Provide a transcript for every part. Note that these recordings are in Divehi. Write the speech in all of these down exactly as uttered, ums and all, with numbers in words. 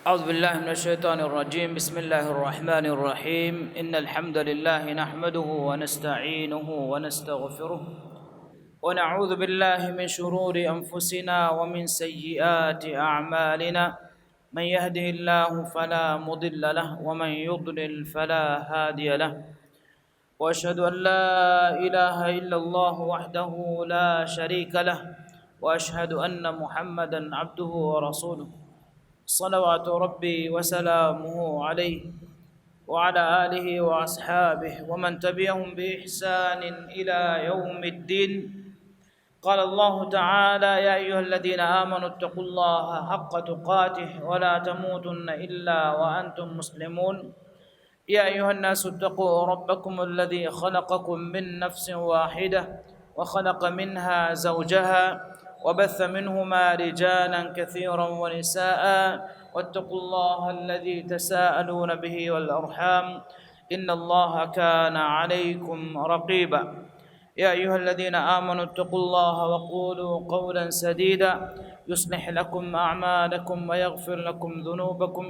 أعوذ بالله من الشيطان الرجيم. بسم الله الرحمن الرحيم. إن الحمد لله نحمده ونستعينه ونستغفره، ونعوذ بالله من شرور أنفسنا ومن سيئات أعمالنا. من يهده الله فلا مضل له، ومن يضلل فلا هادي له. وأشهد أن لا إله إلا الله وحده لا شريك له، وأشهد أن محمدا عبده ورسوله، صلوات ربي وسلامه عليه وعلى آله وأصحابه ومن تبعهم بإحسان إلى يوم الدين. قال الله تعالى: يا أيها الذين آمنوا اتقوا الله حق تقاته ولا تموتن إلا وأنتم مسلمون. يا أيها الناس اتقوا ربكم الذي خلقكم من نفس واحدة وخلق منها زوجها وبث منهما رجالا كثيرا ونساء واتقوا الله الذي تساءلون به والأرحام إن الله كان عليكم رقيبا. يا أيها الذين آمنوا اتقوا الله وقولوا قولا سديدا يصلح لكم أعمالكم ويغفر لكم ذنوبكم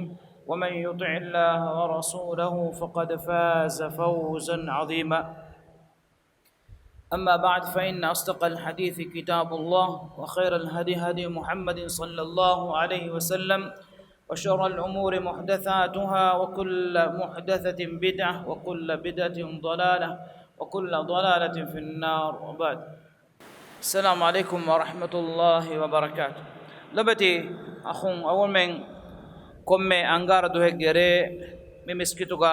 ومن يطع الله ورسوله فقد فاز فوزا عظيما. أما بعد، فإن أصدق الحديث كتاب الله، وخير الهدي هدي محمد صلى الله عليه وسلم، وشر الأمور محدثاتها، وكل محدثة بدعة، وكل بدعة ضلالة، وكل ضلالة في النار، وبعد. السلام عليكم ورحمة الله وبركاته. ލޮބުވެތި އަޚުން، އަވަލުމެން ކޮންމެ އަންގާރަ ދުވަހެއްގެ ރޭ މި މިސްކިތުގަ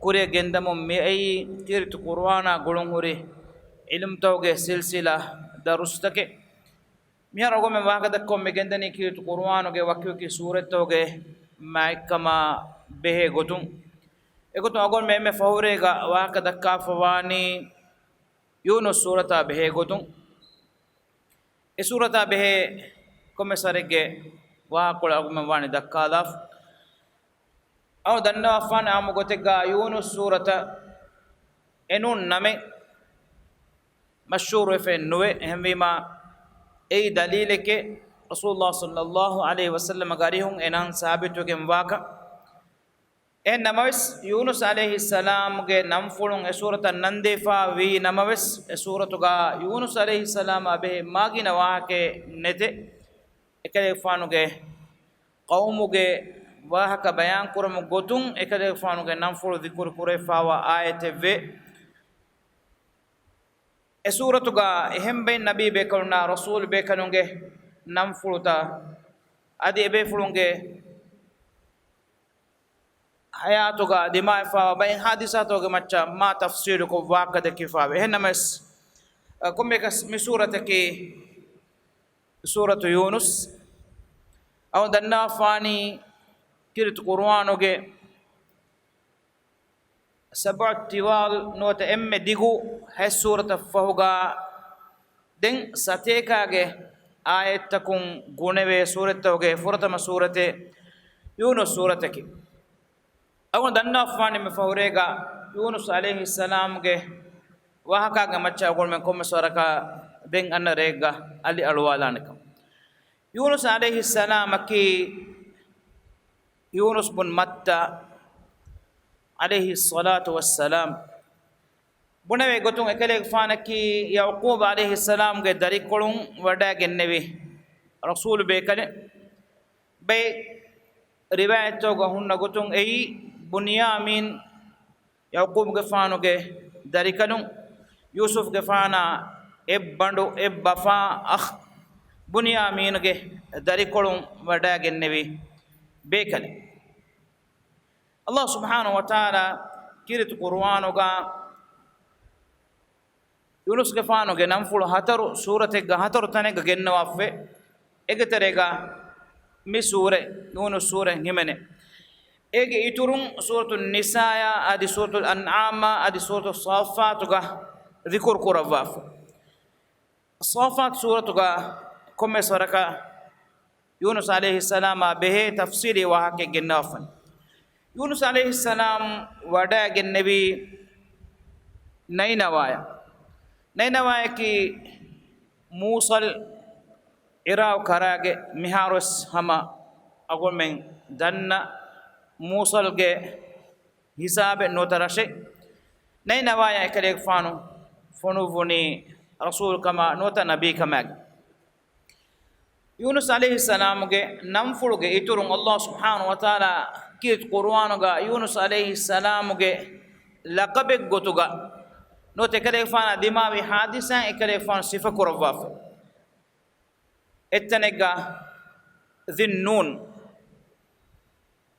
ކުރިއަށް ގެންދަމުން މިއައީ ކީރިތި ޤުރުއާނާ ގުޅުންހުރި ޢިލްމުތަކުގެ ސިލްސިލާ ދަރުސްތަކެއް. މިހާރު އަޅުގަނޑުމެން ވާހަކަ ދައްކަމުން މި ގެންދަނީ ކީރިތި ޤުރުއާނުގެ ވަކިވަކި ސޫރަތްތަކުގެ މާތްކަމާ ބެހޭ ގޮތުން. އެގޮތުން އަޅުގަނޑުމެން އެންމެ ފަހުރޭގަ ވާހަކަ ދައްކާފަވާނީ ޔޫނުސް ސޫރަތާ ބެހޭ ގޮތުން. އެ ސޫރަތާ ބެހޭ ކޮންމެސް ވަރެއްގެ ވާހަކަކޮޅެއް އަޅުގަނޑުމެން ވާނީ ދައްކާލާފަ. އަޅުގަނޑު ދަންނަވާފާނެ އާއްމު ގޮތެއްގަ ޔޫނުސް ސޫރަތަށް އެނޫން ނަމެއް މަޝްހޫރުވެފައެއް ނުވޭ. އެހެންވީމާ، އެއީ ދަލީލެކޭ، ރަސޫލުﷲ ޞައްލަﷲ ޢަލައިހި ވަސައްލަމަގެ އަރިހުން އެ ނަން ސާބިތުވެގެންވާކަން. އެހެން ނަމަވެސް، ޔޫނުސް ޢަލައިހިއްސަލާމްގެ ނަންފުޅުން އެ ސޫރަތަށް ނަންދީފާ ވީ ނަމަވެސް، އެ ސޫރަތުގަ ޔޫނުސް ޢަލައިހިއްސަލާމާ ބެހޭ މާގިނަ ވާހަކައެއް ނެތޭ. އެކަލޭގެފާނުގެ ޤައުމުގެ ވާހަކަ ބަޔާންކުރަމުން ގޮތުން އެކަލޭގެފާނުގެ ނަންފުޅު ޛިކުރު ކުރެވިފާވާ އާޔަތެއްވޭ. އެ ސޫރަތުގަ އެހެން ބައެއް ނަބީ ބޭކަލުންނާ ރަސޫލު ބޭކަލުންގެ ނަންފުޅުތައް އަދި އެބޭފުޅުންގެ ޙަޔާތުގަ ދިމާވެފާވާ ބައެއް ޙާދިސާތަކުގެ މައްޗަށް މާ ތަފްޞީލުކޮށް ވާހަކަ ދެއްކިފާވޭ. އެހެންނަމަވެސް، އަ، ކޮންމެއަކަސް މި ސޫރަތަކީ ސޫރަތު ޔޫނުސް. އަޅުގަނޑު ދަންނަވާފާނީ ކީރިތި ޤުރުއާނުގެ ސަބުޢު ޠިވާލް ނުވަތަ އެންމެ ދިގު ހަތް ސޫރަތަށް ފަހުގަ ދެން ސަތޭކާގެ އާޔަތްތަކުން ގުނެވޭ ސޫރަތްތަކުގެ ފުރަތަމަ ސޫރަތެއް ޔޫނުސް ސޫރަތަކީ. އަޅުގަނޑު ދަންނަވާފާނީ މި ފަހުރޭގަ ޔޫނުސް ޢަލައިހިއްސަލާމްގެ ވާހަކާގެ މައްޗަށް އަޅުގަނޑުމެން ކޮންމެސް ވަރަކަށް ދެން އަންނަ ރެއެއްގަ އަލި އަޅުވާލާނެކަން. ޔޫނުސް ޢަލައިހިއްސަލާމަކީ ޔޫނުސް ބުން މައްތަ ޢަލައިހިއްޞަލާތު ވައްސަލާމް. ބުނެވޭ ގޮތުން އެކަލޭގެފާނަކީ ޔަޢުޤޫބް ޢަލައިހިއްސަލާމްގެ ދަރިކޮޅުން ވަޑައިގެންނެވި ރަސޫލު ބޭކަލެއް. ބައެއް ރިވާޔަތްތަކުގަ ހުންނަ ގޮތުން އެއީ ބުންޔާމީން ޔަޢުޤޫބުގެފާނުގެ ދަރިކަލުން، ޔޫސުފްގެފާނާ އެއްބަނޑު އެއްބަފާ އަޚް ބުންޔާމީނުގެ ދަރިކޮޅުން ވަޑައިގެންނެވި ބޭކަލެއް. ﷲ ސުބްޙާނަހޫ ވަތަޢާލާ ކީރިތި ޤުރުއާނުގަ ޔޫނުސްގެފާނުގެ ނަންފުޅު ހަތަރު ސޫރަތެއްގަ ހަތަރު ތަނެއްގަ ގެންނަވާފައި. އޭގެ ތެރޭގަ މި ސޫރަ، ޔޫނުސް ސޫރަ ހިމެނޭ. އޭގެ އިތުރުން ސޫރަތު ނިސާޔާ އަދި ސޫރަތު އަންޢާމާ އަދި ސޫރަތު ޞާއްފާތުގަ ޛިކުރު ކުރައްވާފަ. ޞާއްފާތު ސޫރަތުގަ ކޮންމެސް ވަރަކަށް ޔޫނުސް ޢަލައިހިއްސަލާމާ ބެހޭ ތަފްޞީލީ ވާހަކައެއް ގެންނަވާފަ. ޔޫނުސް ޢަލައިހިއްސަލާމް ވަޑައިގެންނެވީ ނައިނަވާޔަށް. ނައިނަވާޔަކީ މޫޞަލް، ޢިރާޤު ކަރާގެ މިހާރުވެސް ހަމަ އަޅުގަނޑުމެން ދަންނަ މޫސަލްގެ ހިސާބެއް ނުވަތަ ރަށެއް. ނައިނަވާޔަށް އެކަލޭގެފާނު ފޮނުއްވުނީ ރަސޫލުކަމާ ނުވަތަ ނަބީކަމާގެ. ޔޫނުސް ޢަލައިހިއްސަލާމުގެ ނަންފުޅުގެ އިތުރުން ﷲ ސުބްޙާނަހޫ ވަތަޢާލާ ކީރިތި ޤުރުއާނުގަ ޔޫނުސް ޢަލައިހިއްސަލާމުގެ ލަޤަބެއް ގޮތުގަ ނުވަތަ އެކަލޭގެފާނާ ދިމާވި ޙާދިސާއިން އެކަލޭގެފާނު ސިފަކުރައްވާފަ. އެއްތަނެއްގަ ޛިންނޫން،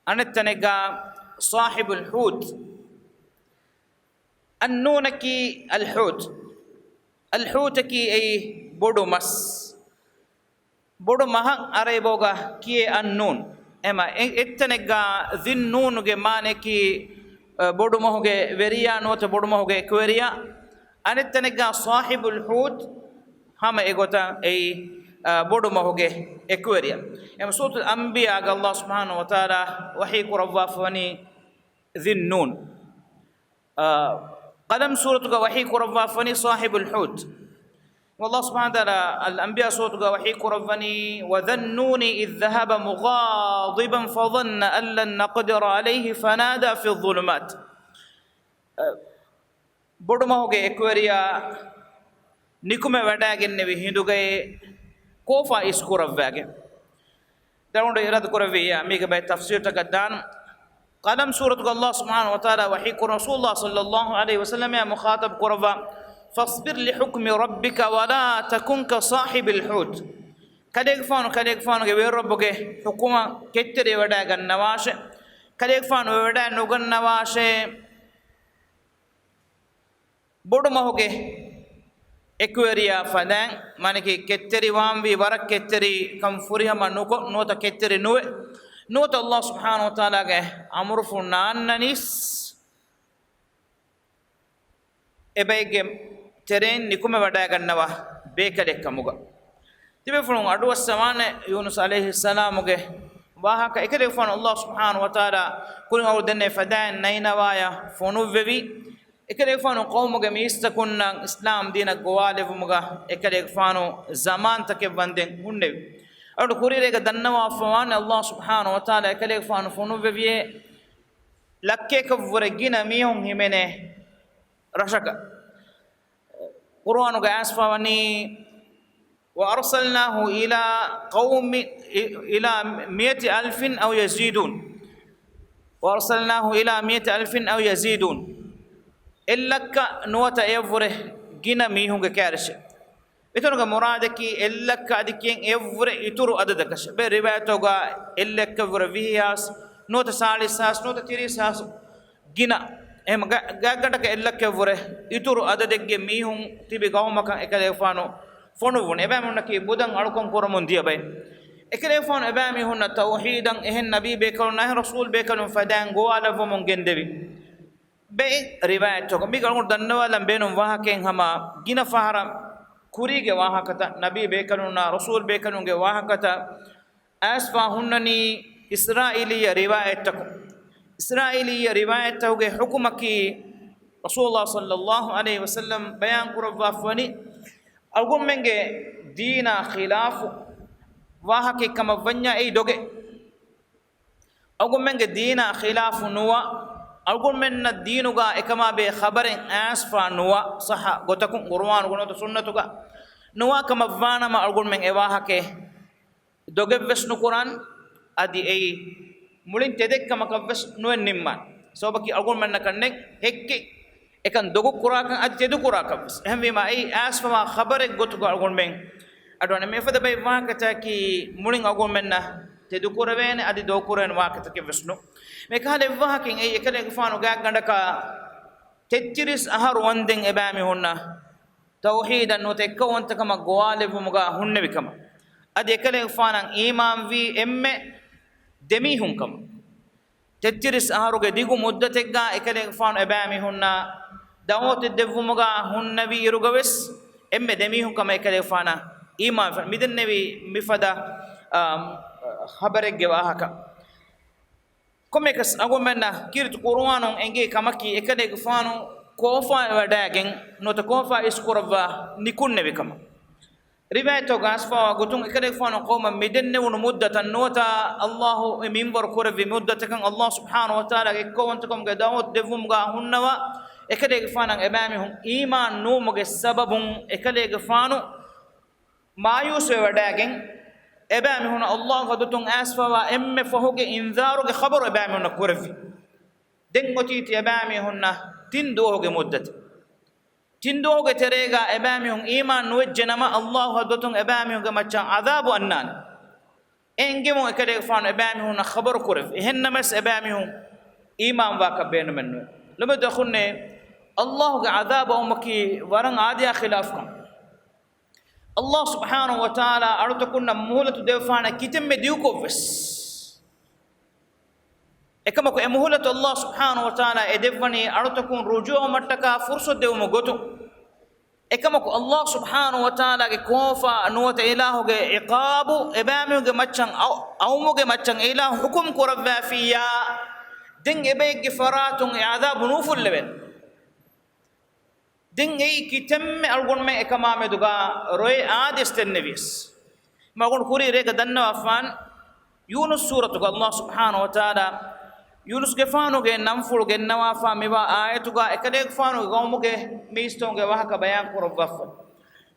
އަނެއްތަނެއްގަ ޞާޙިބުލް ޙޫތް. އަންނޫނަކީ އަލްޙޫތް. އަލްޙޫތަކީ އެއީ ބޮޑު މަސް. ބޮޑު މަހަށް ޢަރަބިބަހުގަ ކިޔޭ އަންނޫން. އެމަ އެ-، އެއްތަނެއްގަ ޛިންނޫނުގެ މާނައަކީ، އަ، ބޮޑު މަހުގެ ވެރިޔާ ނުވަތަ ބޮޑު މަހުގެ އެކުވެރިޔާ. އަނެއްތަނެއްގަ ޞާޙިބުލް ޙޫތް، ހަމަ އެގޮތަށް އެއީ، އަ، ބޮޑު މަހުގެ އެކުވެރިޔާ. އެމަ ސޫރަތުލް އަންބިޔާގަ ﷲ ސުބްޙާނަހޫ ވަތަޢާލާ ވަޙީ ކުރައްވާފަވަނީ ޛިންނޫން. އާ، ޤަލަމް ސޫރަތުގަ ވަޙީ ކުރައްވާފަވަނީ ޞާޙިބުލް ޙޫތް. ﷲ ސުބްޙާނަހޫ ވަތަޢާލާ އަލް އަންބިޔާ ސޫރަތުގަ ވަޙީ ކުރައްވަނީ، وَذَا النُّونِ إِذْ ذَهَبَ مُغَاضِبًا فَظَنَّ أَن لَّن نَّقْدِرَ عَلَيْهِ فَنَادَىٰ فِي الظُّلُمَاتِ. އަ، ބޮޑުމަހުގެ އެކުވެރިޔާ ނިކުމެވަޑައިގެންނެވި ހިނދުގައި ކޯފާ އިސްކުރައްވައިގެން. ދެން އަޅުގަނޑު އިރާދަކުރެއްވިއްޔާ މީގެ ބައެއް ތަފްސީރުތަކަށް ދާން. ޤަލަމް ސޫރަތުގަ ﷲ ސުބްޙާނަހޫ ވަތަޢާލާ ވަޙީކުރަން ރަސޫލުﷲ ޞައްލައްލާހު ޢަލައިހި ވަސައްލަމައާ މުޚާޠަބު ކުރައްވާ، فَاصْبِرْ لِحُكْمِ رَبِّكَ وَلَا تَكُن كَصَاحِبِ الْحُوتِ. ކަލޭގެފާނު، ކަލޭގެފާނުގެ ވެރިރައްބުގެ ޙުކުމަށް ކެތްތެރިވެވަޑައިގަންނަވާށޭ. ކަލޭގެފާނު ވެވަޑައިނުގަންނަވާށޭ. ބޮޑުމަހުގެ އެކުވެރިޔާ ފަދައިން، މާނައަކީ ކެތްތެރިވާންވީ ވަރަށް ކެތްތެރިކަން ފުރިހަމަ ނުކޮށް، ނުވަތަ ކެތްތެރި ނުވެ، ނުވަތަ ﷲ ސުބްޙާނަހޫ ވަތަޢާލާގެ އަމުރުފުޅު ނާންނަނީސް އެބައެއްގެ ތެރެއިން ނިކުމެވަޑައިގަންނަވާ ބޭކަލެއްކަމުގަ. ތިބޭފުޅުން އަޑުއައްސަވާނެ ޔޫނުސް ޢަލައިހިއްސަލާމުގެ ވާހަކަ. އެކަލޭގެފާނު ﷲ ސުބްޙާނަހޫ ވަތަޢާލާ ކުރިން އަޅުގަނޑު ދެންނެވި ފަދައިން ނައިނަވާޔަށް ފޮނުއްވެވި، އެކަލޭގެފާނު ޤައުމުގެ މީސްތަކުންނަށް އިސްލާމް ދީނަށް ގޮވާލެއްވުމުގަ އެކަލޭގެފާނު ޒަމާންތަކެއް ވަންދެން ހުންނެވި. އަޅުގަނޑު ކުރީރޭގަ ދަންނަވާފަވާނެ ﷲ ސުބްޙާނަހޫ ވަތަޢާލާ އެކަލޭގެފާނު ފޮނުއްވެވިއޭ ލައްކަޔަކަށްވުރެ ގިނަ މީހުން ހިމެނޭ ރަށަކަށް. ޤުރުއާނުގަ އައިސްފަވަނީ، وَأَرْسَلْنَاهُ إِلَىٰ قَوْمٍ، إِلَىٰ مِائَةِ أَلْفٍ أَوْ يَزِيدُونَ. وَأَرْسَلْنَاهُ إِلَىٰ مِائَةِ أَلْفٍ أَوْ يَزِيدُونَ. އެއްލައްކަ ނުވަތަ އެއަށްވުރެ ގިނަ މީހުންގެ ކައިރިއަށެ. މިތަނުގެ މުރާދަކީ އެއްލައްކަ އަދި ކިޔެން އެއަށްވުރެ އިތުރު އަދަދަކަށެ. ބައެއް ރިވާޔަތުގަ އެއްލައްކައަށްވުރެ ވިހި ހާސް، ނުވަތަ ސާޅީސް ހާސް، ނުވަތަ ތިރީސް ހާސް ގިނަ. އެހެން ގާތްގަނޑަކަށް އެއްލައްކައަށްވުރެ އިތުރު އަދަދެއްގެ މީހުން ތިބި ގައުމަކަށް އެކަލޭގެފާނު ފޮނުއްވުނު. އެބައިމީހުންނަކީ ބުދަށް އަޅުކަން ކުރަމުން ދިޔަ ބައެއް. އެކަލޭގެފާނު އެބައިމީހުންނަށް ތައުޙީދަށް އެހެން ނަބީ ބޭކަލުންނާ އެހެން ރަސޫލް ބޭކަލުން ފަދައިން ގޮވާލައްވަމުން ގެންދެވި. ބައެއް ރިވާޔަތްތަކުން މީގަ އަޅުގަނޑު ދަންނަވާލަން ބޭނުން ވާހަކައެއް ހަމަ ގިނަ ފަހަރަށް ކުރީގެ ވާހަކަތައް، ނަބީ ބޭކަލުންނާ ރަސޫލް ބޭކަލުންގެ ވާހަކަތައް އައިސްފާ ހުންނަނީ އިސްރާއީލީއްޔަ ރިވާޔަތްތަކުން. އިސްރާއީލީއްޔަ ރިވާޔަތްތަކުގެ ޙުކުމަކީ، ރަސޫލުﷲ ޞައްލައްލާހު ޢަލައިހި ވަސައްލަމް ބަޔާން ކުރައްވާފަވަނީ، އަޅުގަނޑުމެންގެ ދީނާ ޚިލާފު ވާހަކައެއް ކަމަށް ވަންޏާ އެއީ ދޮގެއް. އަޅުގަނޑުމެންގެ ދީނާ ޚިލާފު ނުވާ، އަޅުގަނޑުމެންނަށް ދީނުގަ އެކަމާ ބެހޭ ޚަބަރެއް އައިސްފާ ނުވާ، ޞައްޙަ ގޮތަކުން ޤުރުއާނުގަ ނުވަތަ ސުންނަތުގަ ނުވާ ކަމަށް ވާނަމަ، އަޅުގަނޑުމެން އެ ވާހަކައެއް ދޮގެއްވެސް ނުކުރާން، އަދި އެއީ މުޅިން ތެދެއްކަމަކަށްވެސް ނުއެއް ނިންމާނެ. ސަބަބަކީ އަޅުގަނޑުމެންނަކަށް ނެތް ހެއްކެއް އެކަން ދޮގު ކުރާކަން އަދި ތެދު ކުރާކަށްވެސް. އެހެންވީމާ އެއީ އައިސްފަވާ ޚަބަރެއް ގޮތުގަ އަޅުގަނޑުމެން އަޑުއަންނަ މިފަދަ ބައެއް ވާހަކަތަކީ މުޅިން އަޅުގަނޑުމެންނަށް ތެދުކުރެވޭނެ އަދި ދޮގުކުރެވޭނެ ވާހަކަތަކެއްވެސް ނޫން. މިކަހަލަ އެއްވާހަކައެއް އެއީ އެކަލޭގެފާނު ގާތްގަނޑަކަށް ތެއްތިރީސް އަހަރު ވަންދެން އެބައިމީހުންނަށް ތައުޙީދަށް ނުވަތަ އެއްކައުވަންތަކަމަށް ގޮވާލެއްވުމުގަ ހުންނެވި ކަމަށް. އަދި އެކަލޭގެފާނަށް އީމާންވީ އެންމެ ދެމީހުން ކަމަށް. ތެއްތިރީސް އަހަރުގެ ދިގު މުއްދަތެއްގަ އެކަލޭގެފާނު އެބައިމީހުންނަށް ދަޢުވަތެއް ދެއްވުމުގަ ހުންނެވި އިރުގަވެސް އެންމެ ދެމީހުން ކަމަށް އެކަލޭގެފާނަށް އީމާން މިދެންނެވީ މިފަދަ، އާ، ޚަބަރެއްގެ ވާހަކަ. ކޮންމެއަކަސް އަޅުގަނޑުމެންނަށް ކީރިތި ޤުރުއާނުން އެނގޭ ކަމަކީ، އެކަލޭގެފާނު ކޯފާވެވަޑައިގެން ނުވަތަ ކޯފާ އިސްކުރައްވާ ނިކުންނެވި ކަމަށް. ރިވާޔަތްތަކުގަ އައިސްފަވާ ގޮތުން އެކަލޭގެފާނު ޤައުމަށް މިދެންނެވުނު މުއްދަތަށް ނުވަތަ ﷲ މިންވަރު ކުރެއްވި މުއްދަތަކަށް ﷲ ސުބްޙާނަހޫ ވަތަޢާލާގެ އެއްކައުވަންތަކަމުގެ ދަޢުވަތު ދެއްވުމުގަ ހުންނަވާ އެކަލޭގެފާނަށް އެބައިމީހުން އީމާން ނުވުމުގެ ސަބަބުން އެކަލޭގެފާނު މާޔޫސްވެވަޑައިގެން އެބައިމީހުންނަށް ﷲގެ ޙަޟްރަތުން އައިސްފަވާ އެންމެ ފަހުގެ އިންޒާރުގެ ޚަބަރު އެބައިމީހުންނަށް ކުރެއްވި. ދެން އޮތީ ތިޔަބައިމީހުންނަށް ތިން ދުވަހުގެ މުއްދަތެއް. ތިން ދުވަހުގެ ތެރޭގަ އެބައިމީހުން އީމާން ނުވެއްޖެނަމަ ﷲގެ ޙަޟްރަތުން އެބައިމީހުންގެ މައްޗަށް ޢަޛާބު އަންނާނެ. އެ އެނގެމުން އެކަލޭގެފާނު އެބައިމީހުންނަށް ޚަބަރު ކުރެއްވި. އެހެންނަމަވެސް އެބައިމީހުން އީމާންވާކަށް ބޭނުމެއްނުވޭ. ލޮބުވެތި އަޚުންނޭ، ﷲގެ ޢަޛާބު އައުމަކީ ވަރަށް އާދަޔާ ޚިލާފު ކަމެއް. ﷲ ސުބްޙާނަހޫ ވަތަޢާލާ އަޅުތަކުންނަށް މުހުލަތު ދެއްވާނެ ކިތަންމެ ދިގުކޮށްވެސް، އެކަމަކު އެ މުހުލަތު ﷲ ސުބްޙާނަހޫ ވަތަޢާލާ އެ ދެއްވަނީ އަޅުތަކުން ރުޖޫޢަވުމަށްޓަކާ ފުރުޞަތު ދެވުމުގެ ގޮތުން. އެކަމަކު ﷲ ސުބްޙާނަހޫ ވަތަޢާލާގެ ކޯފާ ނުވަތަ އިލާހުގެ ޢިޤާބު އެބައިމީހުންގެ މައްޗަށް އައު-، އައުމުގެ މައްޗަށް އިލާހު ޙުކުމް ކުރައްވާފިއްޔާ، ދެން އެބައެއްގެ ފަރާތުން އެ ޢަޛާބު ނޫފުއްލެވޭނެ. ދެން އެއީ ކިތަންމެ އަޅުގަނޑުމެން އެކަމާ މެދުގަ ރޮއެ އާދޭސް ދެންނެވިޔަސް. މަގުން ކުރީ ރޭގަ ދަންނަވާފާން، ޔޫނުސް ސޫރަތުގަ ﷲ ސުބްޙާނަހޫ ވަތަޢާލާ ޔޫނުސްގެފާނުގެ ނަންފުޅު ގެންނަވާފާ މިވާ އާޔަތުގަ އެކަލޭގެފާނުގެ ޤައުމުގެ މީސްތަކުންގެ ވާހަކަ ބަޔާން ކުރައްވާފަ.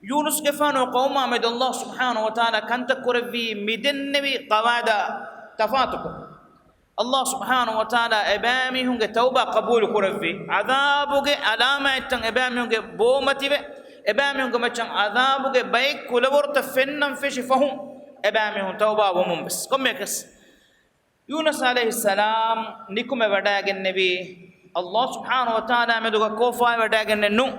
ޔޫނުސްގެފާނު ޤައުމާ މެދު ﷲ ސުބްޙާނަހޫ ވަތަޢާލާ ކަންތައް ކުރެއްވީ މިދެންނެވި ޤަވާއިދާ ތަފާތުކޮށް. ﷲ ސުބްޙާނަހޫ ވަތަޢާލާ އެބައިމީހުންގެ ތައުބާ ޤަބޫލު ކުރެއްވި، ޢަޛާބުގެ ޢަލާމާތްތައް އެބައިމީހުންގެ ބޯމަތިވެ، އެބައިމީހުންގެ މައްޗަށް ޢަޛާބުގެ ބައެއް ކުލަވަރުތައް ފެންނަން ފެށި ފަހުން، އެބައިމީހުން ތައުބާ ވަމުން ވެސް. ކޮންމެއަކަސް، ޔޫނުސް ޢަލައިހިއްސަލާމް ނިކުމެވަޑައިގެންނެވީ، ﷲ ސުބްޙާނަހޫ ވަތަޢާލާ މެދުގަ ކޯފާވެވަޑައިގެންނެއް ނޫން.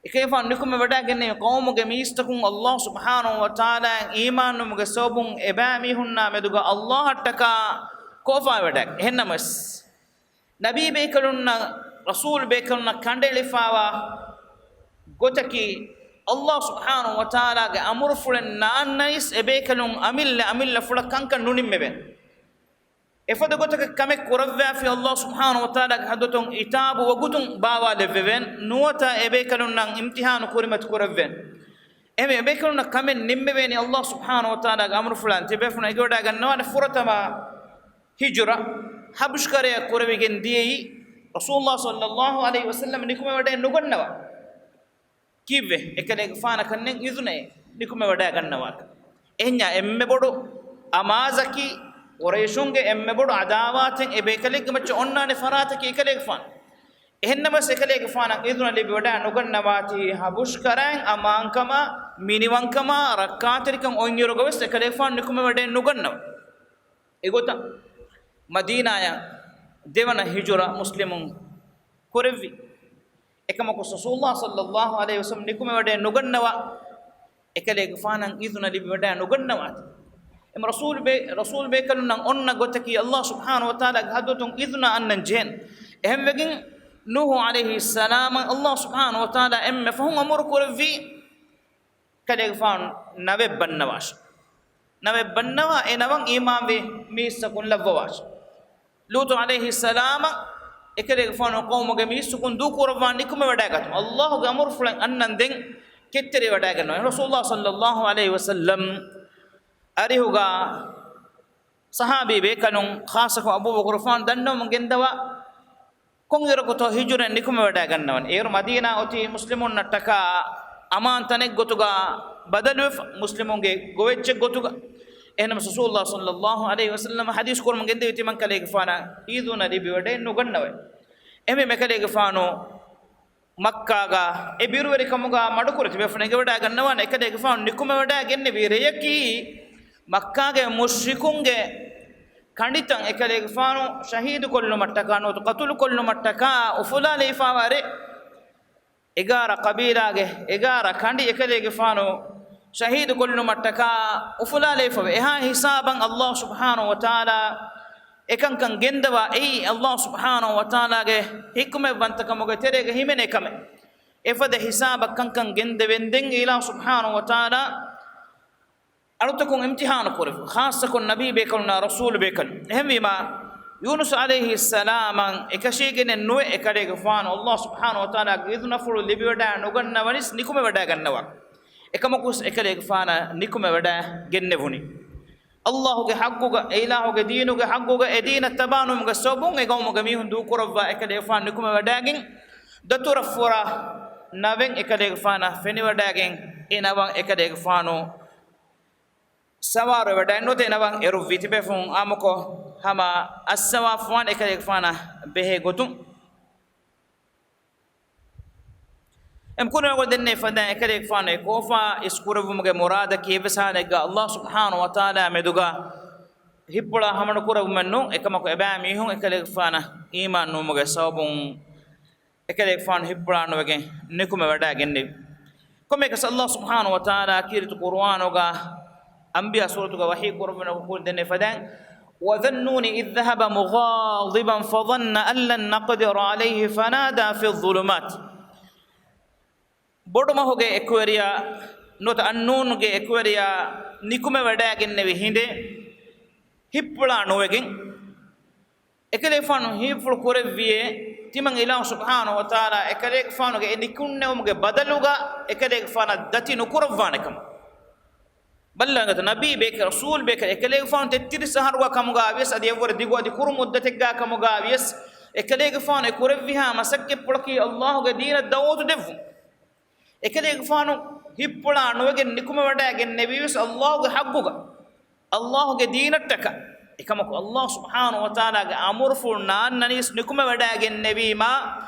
އެކަލޭގެފާނު ނިކުމެވަޑައިގެންނެވީ ޤައުމުގެ މީސްތަކުން ﷲ ސުބްޙާނަހޫ ވަތަޢާލާއަށް އީމާންވުމުގެ ސަބަބުން އެބައިމީހުންނާ މެދުގަ ﷲއަށްޓަކާ ކޯފާވެވަޑައިގެން. އެހެންނަމަވެސް، ނަބީ ބޭކަލުންނަށް، ރަސޫލު ބޭކަލުންނަށް ކަނޑައެޅިފާވާ ގޮތަކީ، ﷲ ސުބްޙާނަހޫ ވަތަޢާލާގެ އަމުރުފުޅެއް ނާންނައިސް އެބޭކަލުން އަމިއްލަ އަމިއްލަފުޅަށް ކަންކަން ނުނިންމެވޭނެ. އެފަދަ ގޮތަކަށް ކަމެއް ކުރައްވާފި ﷲ ސުބްޙާނަހޫ ވަތަޢާލާގެ ޙަޟްރަތުން ޢިޤާބު ވަގުތުން ބާވާލެއްވެވޭނެ، ނުވަތަ އެބޭކަލުންނަށް އިމްތިޙާނު ކުރިމަތި ކުރެއްވޭނެ. އެހެންވެ، އެބޭކަލުންނަށް ކަމެއް ނިންމެވޭނީ ﷲ ސުބްޙާނަހޫ ވަތަޢާލާގެ އަމުރުފުޅާން ތިބޭފުޅުން އެނގިވަޑައިގަންނަވާނެ ފުރަތަމަ ހިޖުރަ، ހަބަޝް ކަރަޔަށް ކުރެވިގެން ދިޔައީ ރަސޫލުﷲ ޞައްލައްލާހު ޢަލައިހި ވަސައްލަމަ ނިކުމެވަޑައެއް ނުގަންނަވާ. ކީއްވެ؟ އެކަލޭގެފާނަކަށް ނެތް އިޒުނައެއް ނިކުމެވަޑައިގަންނަވާކަށް. އެހެންޏާ އެންމެ ބޮޑު އަމާޒަކީ ޤުރައިޝުންގެ އެންމެ ބޮޑު ޢަދާވާތެއް އެބޭކަލެއްގެ މައްޗަށް އޮންނާނެ ފަރާތަކީ އެކަލޭގެފާނު. އެހެންނަމަވެސް އެކަލޭގެފާނަށް އިޒުނަ ލިބިވަޑައި ނުގަންނަވާތީ ހަބަޝް ކަރައިން އަމާންކަމާ، މިނިވަންކަމާ، ރައްކާތެރިކަން އޮތްއިރުގަވެސް އެކަލޭގެފާނު ނިކުމެވަޑައެއް ނުގަންނަވާ. އެގޮތަށް މަދީނާއަށް ދެވަނަ ހިޖުރަ މުސްލިމުން ކުރެއްވި. އެކަމަކު ރަސޫލުﷲ ޞައްލައްލާހު ޢަލައިހި ވަސައްލަމަ ނިކުމެވަޑައެއް ނުގަންނަވާ. އެކަލޭގެފާނަށް އިޒުނަ ލިބިވަޑައި ނުގަންނަވާތި. އެމަ ރަސޫލު ބޭ-، ރަސޫލު ބޭކަލުންނަށް އޮންނަ ގޮތަކީ ﷲ ސުބްޙާނަހޫ ވަތަޢާލާގެ ޙަޟްރަތުން އިޒުނަ އަންނަން ޖެހޭނެ. އެހެންވެގެން ނޫޙު ޢަލައިހިއްސަލާމަށް ﷲ ސުބްޙާނަހޫ ވަތަޢާލާ އެންމެ ފަހުން އަމުރު ކުރެއްވީ، އެކަލޭގެފާނު ނަވެއް ބަންނަވާށި. ނަވެއް ބަންނަވާ އެ ނަވަށް އީމާންވި މީސްތަކުން ލައްވަވާށި. ލޫޠު ޢަލައިހިއްސަލާމަށް އެކަލޭގެފާނު ޤައުމުގެ މީސްތަކުން ދޫކުރައްވާ ނިކުމެވަޑައިގަތުމަށް ﷲގެ އަމުރުފުޅެއް އަންނަން ދެން ކެތްތެރިވަޑައިގަންނަވާ. ރަސޫލުﷲ ޞައްލައްލާހު ޢަލައިހި ވަސައްލަމް އަރިހުގަ ޞަޙާބީ ބޭކަލުން ޚާއްޞަކޮށް އަބޫބަކުރުފާނު ދަންނަވަމުން ގެންދަވާ، ކޮންއިރަކުތޯ ހިޖުރައެއް ނިކުމެވަޑައިގަންނަވަން. އޭރު މަދީނާ އޮތީ މުސްލިމުންނަށްޓަކާ އަމާން ތަނެއްގޮތުގަ ބަދަލުވެފަ، މުސްލިމުންގެ ގޮވެއްޗެއްގޮތުގަ. އެހެންނަމަ ރަސޫލުﷲ ޞައްލައްލާހު ޢަލައިހި ވަސައްލަމަ ޙަދީޘް ކުރަމުން ގެންދެވި ތިމަން ކަލޭގެފާނަށް އިޒުނަ ލިބިވަޑައެއް ނުގަންނަވައި. އެހެންވެ މެކަލޭގެފާނު މައްކާގަ އެ ބިރުވެރިކަމުގަ މަޑުކުރެތި ބޭފުޅުން އެނގިވަޑައިގަންނަވާނެ އެކަލޭގެފާނު ނިކުމެވަޑައިގެންނެވި ރެޔަކީ މައްކާގެ މުޝްރިކުންގެ ކަނޑިތައް އެކަލޭގެފާނު ޝަހީދުކޮށްލުމަށްޓަކާ ނުވަތަ ޤަތުލުކޮށްލުމަށްޓަކާ އުފުލާލައިފާވާ ރޭ. އެގާރަ ޤަބީލާގެ އެގާރަ ކަނޑި އެކަލޭގެފާނު ޝަހީދުކޮށްލުމަށްޓަކާ އުފުލާލައިފަވޭ. އެހާ ހިސާބަށް ﷲ ސުބްޙާނަހޫ ވަތަޢާލާ އެކަންކަން ގެންދަވާ އެއީ ﷲ ސުބްޙާނަހޫ ވަތަޢާލާގެ ޙިކްމަތްވަންތަކަމުގެ ތެރޭގަ ހިމެނޭ ކަމެއް. އެފަދަ ހިސާބަށް ކަންކަން ގެންދެވެންދެން އިލާހު ސުބްޙާނަހޫ ވަތަޢާލާ އަޅުތަކުން އިމްތިޙާނު ކުރެއްވި، ޚާއްޞަކޮށް ނަބީ ބޭކަލުންނާ ރަސޫލު ބޭކަލުން. އެހެންވީމާ، ޔޫނުސް ޢަލައިހިއްސަލާމަށް އެކަށީގެނެއް ނުވެ އެކަލޭގެފާނު ﷲ ސުބްޙާނަހޫ ވަތަޢާލާގެ އިޒުނަފުޅު ލިބިވަޑައި ނުގަންނަވަނީސް ނިކުމެވަޑައިގަންނަވާ. އެކަމަކުވެސް އެކަލޭގެފާނަށް ނިކުމެވަޑައިގެންނެވުނީ. އައްލާހުގެ ޙައްޤުގަ، އެ އިލާހުގެ ދީނުގެ ޙައްޤުގަ އެ ދީނަށް ތަބާނުވުމުގެ ސަބަބުން އެ ގައުމުގެ މީހުން ދޫކުރައްވާ އެކަލޭގެފާނު ނިކުމެވަޑައިގެން، ދަތުރަށްފުރާ ނަވެއް އެކަލޭގެފާނަށް ފެނިވަޑައިގެން، އެ ނަވަށް އެކަލޭގެފާނު ސަވާރުވެވަޑައި ނުވަތަ އެ ނަވަށް އެރުއްވި ތިބޭފުޅުން އާއްމުކޮށް، ހަމަ އައްސަވާފުވާން އެކަލޭގެފާނަށް ބެހޭ ގޮތުން. އެމް ކުރިމަގު ދެންނެވި ފަދައިން އެކަލޭގެފާނު އެ ކޯފާ އިސްކުރެއްވުމުގެ މުރާދަކީ އެއްވެސް ހާލެއްގަ އައްލާހު ސުބްޙާނަހު ވަތަޢާލާ މެދުގަ ހިތްޕުޅާ ހަމަނުކުރެއްވުމެއް ނޫން. އެކަމަކު އެބައިމީހުން އެކަލޭގެފާނަށް އީމާން ނުވުމުގެ ސަބަބުން އެކަލޭގެފާނު ހިތްޕުޅާ ނުވެގެން ނިކުމެވަޑައިގެންނެވި. ކޮންމެއަކަސް އައްލާހު ސުބްޙާނަހު ވަތަޢާލާ ކީރިތި ޤުރުއާނުގަ އަންބިޔާ ސޫރަތުގަ ވަޙީ ކުރެއްވުމުގެ ދެންނެވި ފަދައިން، وذا النون إذ ذهب مغاضبا فظن أن لن نقدر عليه فنادى في الظلمات. ބޮޑުމަހުގެ އެކުވެރިޔާ ނުވަތަ އައްނޫންގެ އެކުވެރިޔާ ނިކުމެވަޑައިގެންނެވި ހިނދެއް ހިތްޕުޅާ ނުވެގެން، އެކަލޭގެފާނު ހީފުޅު ކުރެއްވިއޭ، ތިމަން އިލާހު ސުބްޙާނަހު ވަތަޢާލާ އެކަލޭގެފާނުގެ އެ ނިކުންނެވުމުގެ ބަދަލުގަ އެކަލޭގެފާނަށް ދަތި ނުކުރައްވާނެ ކަމަށް. ބައްލަވަން ނަބީ ބޭކަލް، ރަސޫލް ބޭކަލް، އެކަލޭގެފާނު ތެއްތިރީސް އަހަރުގަ ކަމުގަ ވިޔަސް، އަދި އެއްވަރު ދިގު އަދި ކުރު މުއްދަތެއްގަ ކަމުގަ ވިޔަސް، އެކަލޭގެފާނު އެ ކުރެއްވިހާ މަސައްކަތްޕުޅަކީ އައްލާހުގެ ދީނަށް ދަޢުވަތު ދެއްވުން. އެކަލޭގެފާނު ހިތްޕުޅާ ނުވެގެން ނިކުމެވަޑައިގެންނެވީވެސް އައްލާހުގެ ޙައްޤުގަ، އައްލާހުގެ ދީނަށްޓަކާ. އެކަމަކު އައްލާހު ސުބްޙާނަހު ވަތަޢާލާގެ އަމުރުފުޅު ނާންނަނީސް ނިކުމެވަޑައިގެންނެވީމާ،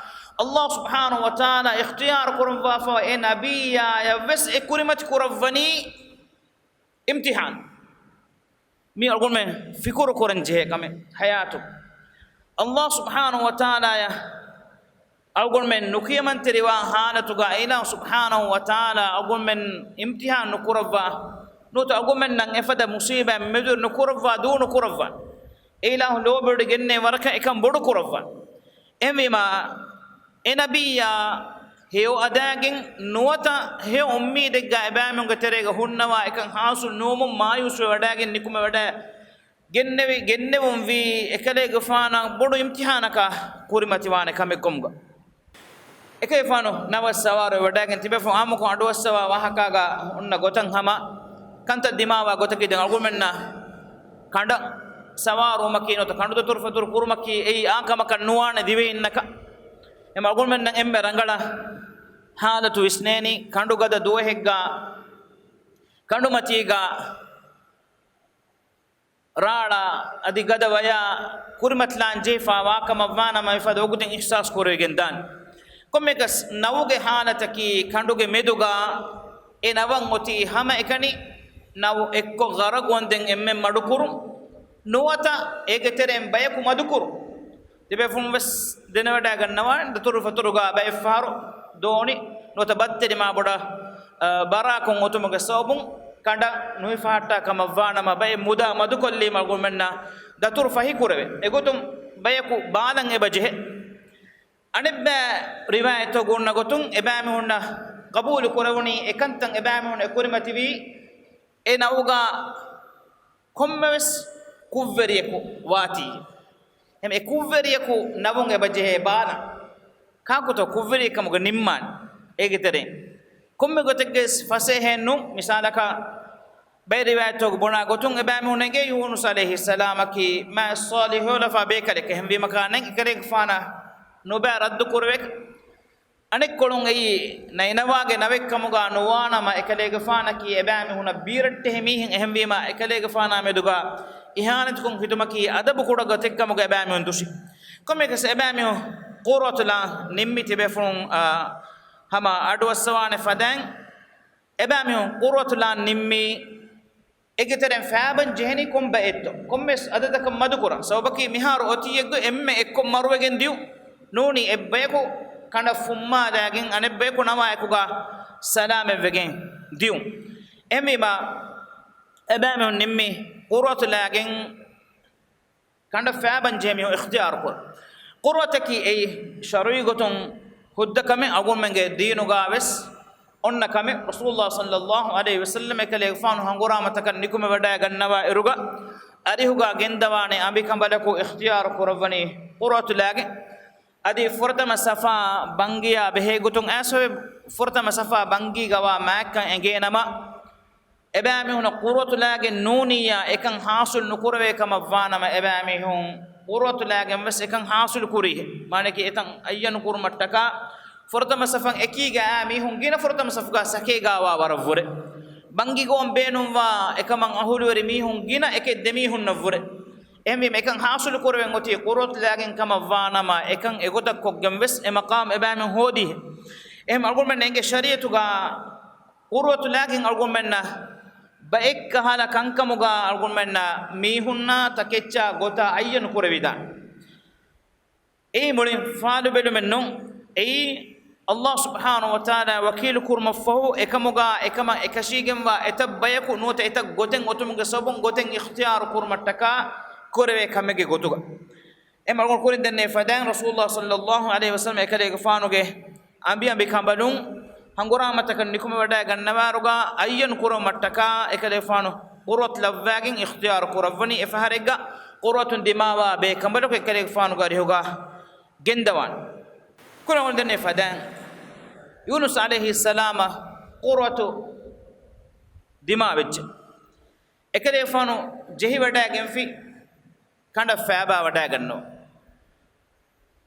އައްލާހު ސުބްޙާނަހު ވަތަޢާލާ އިޚްތިޔާރު ކުރައްވާފަވާ އެ ނަބިއްޔާޔަށްވެސް އެ ކުރިމަތި ކުރައްވަނީ އިމްތިޙާން. މީ އަޅުގަނޑުމެން ފިކުރު ކުރަން ޖެހޭ ކަމެއް ޙަޔާތު. އައްލާހު ސުބްޙާނަހު ވަތަޢާލާޔަށް އަޅުގަނޑުމެން ނުކިޔަމަންތެރިވާ ޙާލަތުގަ އިލާހު ސުބްޙާނަހު ވަތަޢާލާ އަޅުގަނޑުމެން އިމްތިޙާން ނުކުރައްވާ، ނުވަތަ އަޅުގަނޑުމެންނަށް އެފަދަ މުޞީބާތް މެދުވެރި ނުކުރައްވާ، ދޫ ނުކުރައްވާ. އެ އިލާހު ލޯބިވެޑިގެންނޭ ވަރަކަށް އެކަން ބޮޑު ކުރައްވާ. އެހެންވީމާ، އެ ނަބިއްޔާ ހެޔޮ އަދާގެން ނުވަތަ ހެޔޮ އުއްމީދެއްގަ އެބައިމީހުންގެ ތެރޭގަ ހުންނަވާ އެކަން ޙާޞިލު ނުވުމުން މާޔޫސްވެވަޑައިގެން ނިކުމެވަޑައި ގެންނެވި، ގެންނެވުން ވީ އެކަލޭގެފާނަށް ބޮޑު އިމްތިޙާނަކާ ކުރިމަތިވާނެ ކަމެއް ކަމުގަ. އެކަލޭގެފާނު ނަވަށް ސަވާރުވެވަޑައިގެން ތިބޭފުޅުން އާއްމުކޮށް އަޑުއައްސަވާ ވާހަކާގަ އޮންނަ ގޮތަށް ހަމަ ކަންތައް ދިމާވާ ގޮތަކީ ދެން އަޅުގަނޑުމެންނަށް ކަނޑަށް ސަވާރުވުމަކީ ނުވަތަ ކަނޑު ދަތުރުފަތުރު ކުރުމަކީ އެއީ އާނ ކަމަކަށް ނުވާނެ ދިވެހިންނަކަށް. އެމަ އަޅުގަނޑުމެންނަށް އެންމެ ރަނގަޅަށް ޙާލަތު ވިސްނޭނީ ކަނޑުގަދަ ދުވަހެއްގަ ކަނޑުމަތީގަ ރާޅާ އަދި ގަދަ ވަޔާ ކުރިމަތިލާން ޖެހިފަ ވާކަމަށް ވާނަމަ މިފަދަ ވަގުތެއް އިޙްސާސް ކުރެވިގެން ދާނެ. ކޮންމެއަކަސް ނަވުގެ ޙާލަތަކީ ކަނޑުގެ މެދުގަ އެ ނަވަށް އޮތީ ހަމައެކަނި ނަވު އެއްކޮށް ޣަރަގުވަންދެން އެންމެން މަޑުކުރުން ނުވަތަ އޭގެ ތެރެއިން ބަޔަކު މަދުކުރުން. ތިބޭފުޅުން ވެސް ދެނެވަޑައިގަންނަވާނެ، ދަތުރުފަތުރުގަ ބައެއް ފަހަރު ދޯނި ނުވަތަ ބައްތެރި މާބޮޑަށް، އަ، ބަރާކުން އޮތުމުގެ ސަބަބުން ކަނޑަށް ނުހިފަހައްޓާ ކަމަށް ވާނަމަ، ބައެއް މުދާ މަދުކޮށްލީމަ އަޅުގަނޑުމެންނަށް ދަތުރު ފަހިކުރެވޭ. އެގޮތުން ބަޔަކު ބާލަން އެބަ ޖެހޭ. އަނެއްބައި ރިވާޔަތްތަކުގަ އޮންނަ ގޮތުން އެބައިމީހުންނަށް ޤަބޫލު ކުރެވުނީ އެކަންތައް އެބައިމީހުން އެ ކުރިމަތިވީ އެ ނަވުގަ ކޮންމެވެސް ކުށްވެރިޔަކު ވާތީ. އެހެން އެ ކުށްވެރިޔަކު ނަވުން އެބަ ޖެހޭ ބާލަން. ކާކުތޯ ކުށްވެރިއެއްކަމުގަ ނިންމާނެ އޭގެ ތެރެއިން؟ ކޮންމެ ގޮތެއްގެ ފަސޭހައެއް ނޫން. މިސާލަކަށް ބައެއް ރިވާޔަތްތަކުގަ ބުނާ ގޮތުން އެބައިމީހުން އެނގޭ ޔޫނުސް ޢަލައިހިއްސަލާމަކީ މާތް ޞާލިޙު ހެޔޮލަފާ ބޭކަލެކޭ. އެހެންވީމަ ކާނެ އެކަލޭގެފާނަށް ނުބައި ރައްދު ކުރެވޭކަށް. އަނެއްކޮޅުން އެއީ ނައިނަވާގެ ނަވެއްކަމުގަ ނުވާނަމަ، އެކަލޭގެފާނަކީ އެބައިމީހުނަށް ބީރައްޓެހި މީހެއް. އެހެންވީމަ، އެކަލޭގެފާނާ މެދުގަ އިހާނެތިކޮށް ހިތުމަކީ އަދަބު ކުޑަ ގޮތެއްކަމުގަ އެބައިމީހުން ދުށި. ކޮންމެއަކަސް އެބައިމީހުން ޤުރްއަތުލާން ނިންމި ތިބޭފުޅުން، އާ، ހަމަ އަޑުއައްސަވާނެ ފަދައިން އެބައިމީހުން ޤުރްއަތުލާން ނިންމީ އޭގެ ތެރެއިން ފައިބަން ޖެހެނީ ކޮން ބައެއްތޯ؟ ކޮންމެސް އަދަދަކަށް މަދުކުރަން. ސަބަބަކީ މިހާރު އޮތީއެއްގަ އެންމެ އެއްކޮށް މަރުވެގެން ދިޔުން. ނޫނީ އެއްބަޔަކު ކަނޑަށް ފުއްމާލާގެން އަނެއްބަޔަކު ނަވާއެކުގަ ސަލާމަތްވެގެން ދިޔުން. އެހެންވީމަ، އެބައިމީހުން ނިންމީ ޤުރްއަތުލާގެން ކަނޑަށް ފައިބަން ޖެހޭ މީހުން އިޚްތިޔާރުކޮށް. ޤުރްއަތަކީ އެއީ ޝަރުޢީ ގޮތުން ހުއްދަ ކަމެއް، އަޅުގަނޑުމެންގެ ދީނުގަ ވެސް އޮންނަ ކަމެއް. ރަސޫލުﷲ ޞައްލަﷲު ޢަލައިހި ވަސައްލަމަ އެކަލޭގެފާނު ހަނގުރާމަތަކަށް ނިކުމެވަޑައިގަންނަވާ އިރުގަ އަރިހުގަ ގެންދަވާނެ އަނބިކަނބަލަކު އިޚްތިޔާރު ކުރައްވަނީ ޤުރްއަތުލާގެ. އަދި ފުރަތަމަ ސަފާ ބަންގިޔާ ބެހޭގޮތުން އައިސްފަވެ، ފުރަތަމަ ސަފާ ބަންގީގަވާ މާތްކަން އެނގޭނަމަ، އެބައިމީހުނަށް ޤުރުވަތުލާގެން ނޫނިއްޔާ އެކަން ޙާޞިލު ނުކުރެވޭ ކަމަށް ވާނަމަ، އެބައިމީހުން ޤުރުވަތުލާގެން ވެސް އެކަން ޙާޞިލު ކުރީ. މާނައަކީ އެތަން އައްޔަނު ކުރުމަށްޓަކާ ފުރަތަމަ ސަފަށް އެކީގަ އާ މީހުން ގިނަ ފުރަތަމަ ސަފުގަ ސަކޭގަވާ ވަރަށްވުރެ. ބަންގި ގޮވަން ބޭނުންވާ އެކަމަށް އަހުލުވެރި މީހުން ގިނަ އެކެއް ދެމީހުންނަށްވުރެ. އެހެންވީމަ އެކަން ޙާޞިލު ކުރެވެން އޮތީ ޤުރުވަތުލާގެން ކަމަށް ވާނަމަ، އެކަން އެގޮތަށް ކޮށްގެން ވެސް އެ މަޤާމް އެބައިމީހުން ހޯދީ. އެހެން އަޅުގަނޑުމެން އެނގޭ ޝަރީޢަތުގަ ޤުރުވަތުލާގެން އަޅުގަނޑުމެންނަށް ބައެއްކަހަލަ ކަންކަމުގަ އަޅުގަނޑުމެންނަށް މީހުންނާ ތަކެއްޗާ ގޮތާ އައްޔަނު ކުރެވިދާނެ. އެއީ މުޅިން ފާލުބެލުމެއް ނޫން. އެއީ ﷲ ސުބްޙާނަހޫ ވަތަޢާލާ ވަކީލު ކުރުމަށްފަހު، އެކަމުގަ އެކަމަށް އެކަށީގެންވާ އެތައް ބަޔަކު ނުވަތަ އެތައް ގޮތެއް އޮތުމުގެ ސަބަބުން ގޮތެއް އިޚްތިޔާރު ކުރުމަށްޓަކާ ކުރެވޭ ކަމެއްގެ ގޮތުގަ. އެ މަގުން ކުރިން ދެންނެވި ފަދައިން ރަސޫލުﷲ ޞައްލަﷲު ޢަލައިހި ވަސައްލަމަ އެކަލޭގެފާނުގެ އަނބިއަނބި ކަނބަލުން ހަނގުރާމަތަކަށް ނިކުމެވަޑައިގަންނަވާރުގަ އައްޔަން ކުރުމަށްޓަކާ އެކަލޭގެފާނު ޤުރުވަތު ލައްވާގެން އިޚްތިޔާރު ކުރައްވަނީ. އެފަހަރެއްގަ ޤުރުވަތުން ދިމާވާ ބޭކަނބަލަކު އެކަލޭގެފާނުގެ އަރިހުގަ ގެންދަވާނެ. ކުރަން ދެންނެވި ފަދައިން ޔޫނުސް ޢަލައިހިއްސަލާމަށް ޤުރުވަތު ދިމާވެއްޖެ. އެކަލޭގެފާނު ޖެހިވަޑައިގެންފި ކަނޑަށް ފައިބާވަޑައިގަންނަވާ.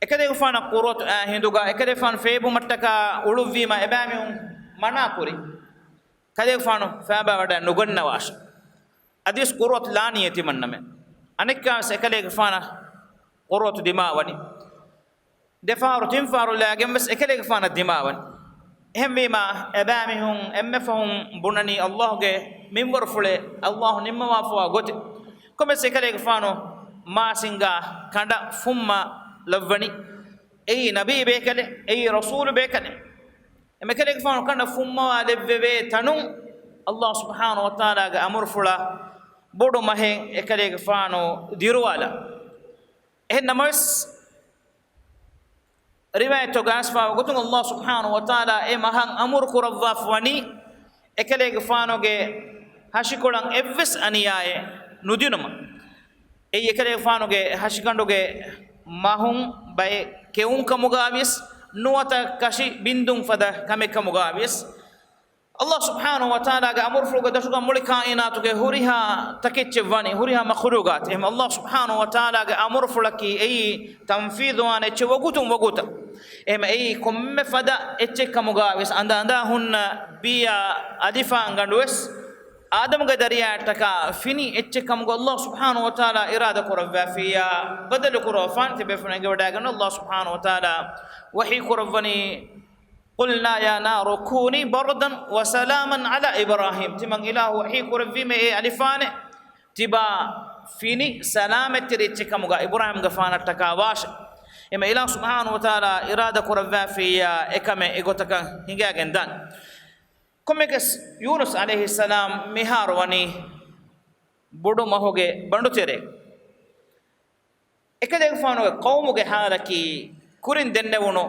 އެކަލޭގެފާނަށް ޤުރުވަތު އާ ހިނދުގަ އެކަލޭގެފާނު ފޭބުމަށްޓަކާ އުޅުއްވީމަ އެބައިމީހުން މަނާކުރި. ކަލޭގެފާނު ފައިބާވަޑައި ނުގަންނަވާށި. އަދިވެސް ޤުރުވަތު ލާނީ ތިމަންނަމެން. އަނެއްކާވެސް އެކަލޭގެފާނަށް ޤުރުވަތު ދިމާވަނީ. ދެފަހަރު ތިންފަހަރު ލާގެން ވެސް އެކަލޭގެފާނަށް ދިމާވަނީ. އެހެންވީމާ، އެބައިމީހުން އެންމެ ފަހުން ބުނަނީ ﷲ ގެ މިންވަރުފުޅެއް، ﷲ ނިންމަވާފަވާ ގޮތެއް. ކޮންމެސް އެކަލޭގެފާނު މާސިންގާ ކަނޑަށް ފުއްމާ ލައްވަނީ. އެއީ ނަބީ ބޭކަލެއް، އެއީ ރަސޫލު ބޭކަލެއް. އެމެކަލޭގެފާނު ކަނޑަށް ފުއްމަވާ ލެއްވެވޭ ތަނުން ﷲ ސުބްޙާނަހޫ ވަތަޢާލާގެ އަމުރުފުޅަށް ބޮޑު މަހެއް އެކަލޭގެފާނު ދިރުވާލާ. އެހެން ނަމަވެސް، ރިވާޔަތްތަކުގަ އައިސްފަވާ ގޮތުން ﷲ ސުބްޙާނަހޫ ވަތަޢާލާ އެ މަހަށް އަމުރު ކުރައްވާފަ ވަނީ، އެކަލޭގެފާނުގެ ހަށިކޮޅަށް އެއްވެސް އަނިޔާއެއް ނުދިނުމަށް. އެއީ އެކަލޭގެފާނުގެ ހަށިގަނޑުގެ މަހުން ބައެއް ކެއުން ކަމުގަ ވިޔަސް، ނުވަތަ ކަށި ބިންދުން ފަދަ ކަމެއް ކަމުގަ ވިޔަސް، ﷲ ސުބްޙާނަހޫ ވަތަޢާލާގެ އަމުރުފުޅުގެ ދަށުގަ މުޅި ކާއިނާތުގެ ހުރިހާ ތަކެއްޗެއް ވަނީ، ހުރިހާ މަޚްލޫޤާތެއް. އެހެން ﷲ ސުބްޙާނަހޫ ވަތަޢާލާގެ އަމުރުފުޅަކީ އެއީ ތަންފީޛުވާނެ އެއްޗެއް ވަގުތުން ވަގުތަށް. އެހެން އެއީ ކޮންމެ ފަދަ އެއްޗެއް ކަމުގަ ވިޔަސް، އަނދަ އަނދާ ހުންނަ ބީއާ އަލިފާންގަނޑު ވެސް އާދަމުގެ ދަރިޔާއަށްޓަކާ ފިނި އެއްޗެއް ކަމުގަ ﷲ ސުބްޙާނަހޫ ވަތަޢާލާ އިރާދަ ކުރައްވާފިއްޔާ ބަދަލު ކުރައްވާފާނެ. ތިބޭފުޅުން އެނގިވަޑައިގަންނަވާ، ﷲ ސުބްޙާނަހޫ ވަތަޢާލާ ވަޙީ ކުރައްވަނީ، قُلْنَا يَا نَارُ كُونِي بَرْدًا وَسَلَامًا عَلَى إِبْرَاهِيمَ. ތިމަން އިލާހު ވަޙީ ކުރެއްވީމޭ، އޭ އަލިފާނެ، ތިބާ ފިނި ސަލާމަތްތެރި އެއްޗެއް ކަމުގަ އިބްރާހީމްގެފާނަށްޓަކާ ވާށޭ. އެމަ އިލާހު ސުބްޙާނަހޫ ވަތަޢާލާ އިރާދަ ކުރައްވާފިއްޔާ އެކަމެއް އެގޮތަކަށް ހިނގައިގެން ދާނެ. ކޮންމެއަކަސް ޔޫނުސް ޢަލައިހިއްސަލާމް މިހާރު ވަނީ ބޮޑު މަހުގެ ބަނޑުތެރޭ. އެކަލޭގެފާނުގެ ޤައުމުގެ ޙާލަކީ ކުރިން ދެންނެވުނު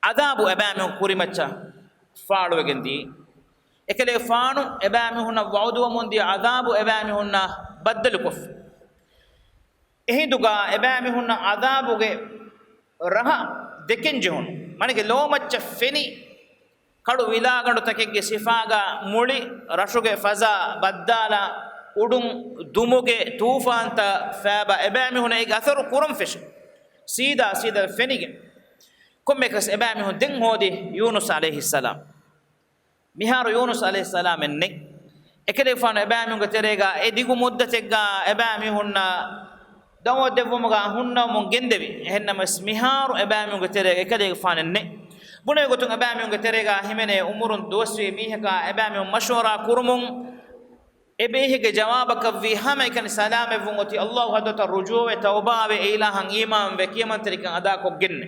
ޢަޛާބު އެބައިމީހުން ކުރިމައްޗަށް ފާޅުވެގެން ދިޔައީ. އެކަލޭގެފާނު އެބައިމީހުންނަށް ވަޢުދުވަމުން ދިޔަ ޢަޛާބު އެބައިމީހުންނަށް ބައްދަލުކޮށްފި. އެހިނދުގަ އެބައިމީހުންނަށް ޢަޛާބުގެ ރަހަ ދެކެން ޖެހުނު. މަނެގެ ލޯމައްޗަށް ފެނި ކަޅު ވިލާގަނޑުތަކެއްގެ ސިފާގަ މުޅި ރަށުގެ ފަޒާ ބައްދާލާ، އުޑުން ދުމުގެ ތޫފާންތައް ފައިބާ އެބައިމީހުނަށް އޭގެ އަސަރު ކުރަން ފެށި. ސީދާ ސީދާ ފެނިގެން. ކޮންމެއަކަސް އެބައިމީހުން ދެން ހޯދީ ޔޫނުސް ޢަލައިހިއްސަލާމް. މިހާރު ޔޫނުސް ޢަލައިހިއްސަލާމެއް ނެތް. އެކަލޭގެފާނު އެބައިމީހުންގެ ތެރޭގަ އެ ދިގު މުއްދަތެއްގަ އެބައިމީހުންނަށް ދަޢުވަތު ދެއްވުމުގަ ހުންނަވަމުން ގެންދެވި. އެހެންނަމަވެސް މިހާރު އެބައިމީހުންގެ ތެރޭގަ އެކަލޭގެފާނެއް ނެތް. ބުނެވި ގޮތުން އެބައިމީހުންގެ ތެރޭގަ ހިމެނޭ އުމުރުން ދުވަސްވީ މީހަކާ އެބައިމީހުން މަޝްވަރާ ކުރުމުން، އެ ބޭހެއްގެ ޖަވާބަކަށްވީ ހަމައެކަނި ސަލާމަތްވުން އޮތީ ﷲ ޙަޟްރަތަށް ރުޖޫޢަވެ ތައުބާވެ އެ އިލާހަށް އީމާންވެ ކިޔަމަންތެރިކަން އަދާކޮށްގެންނެ.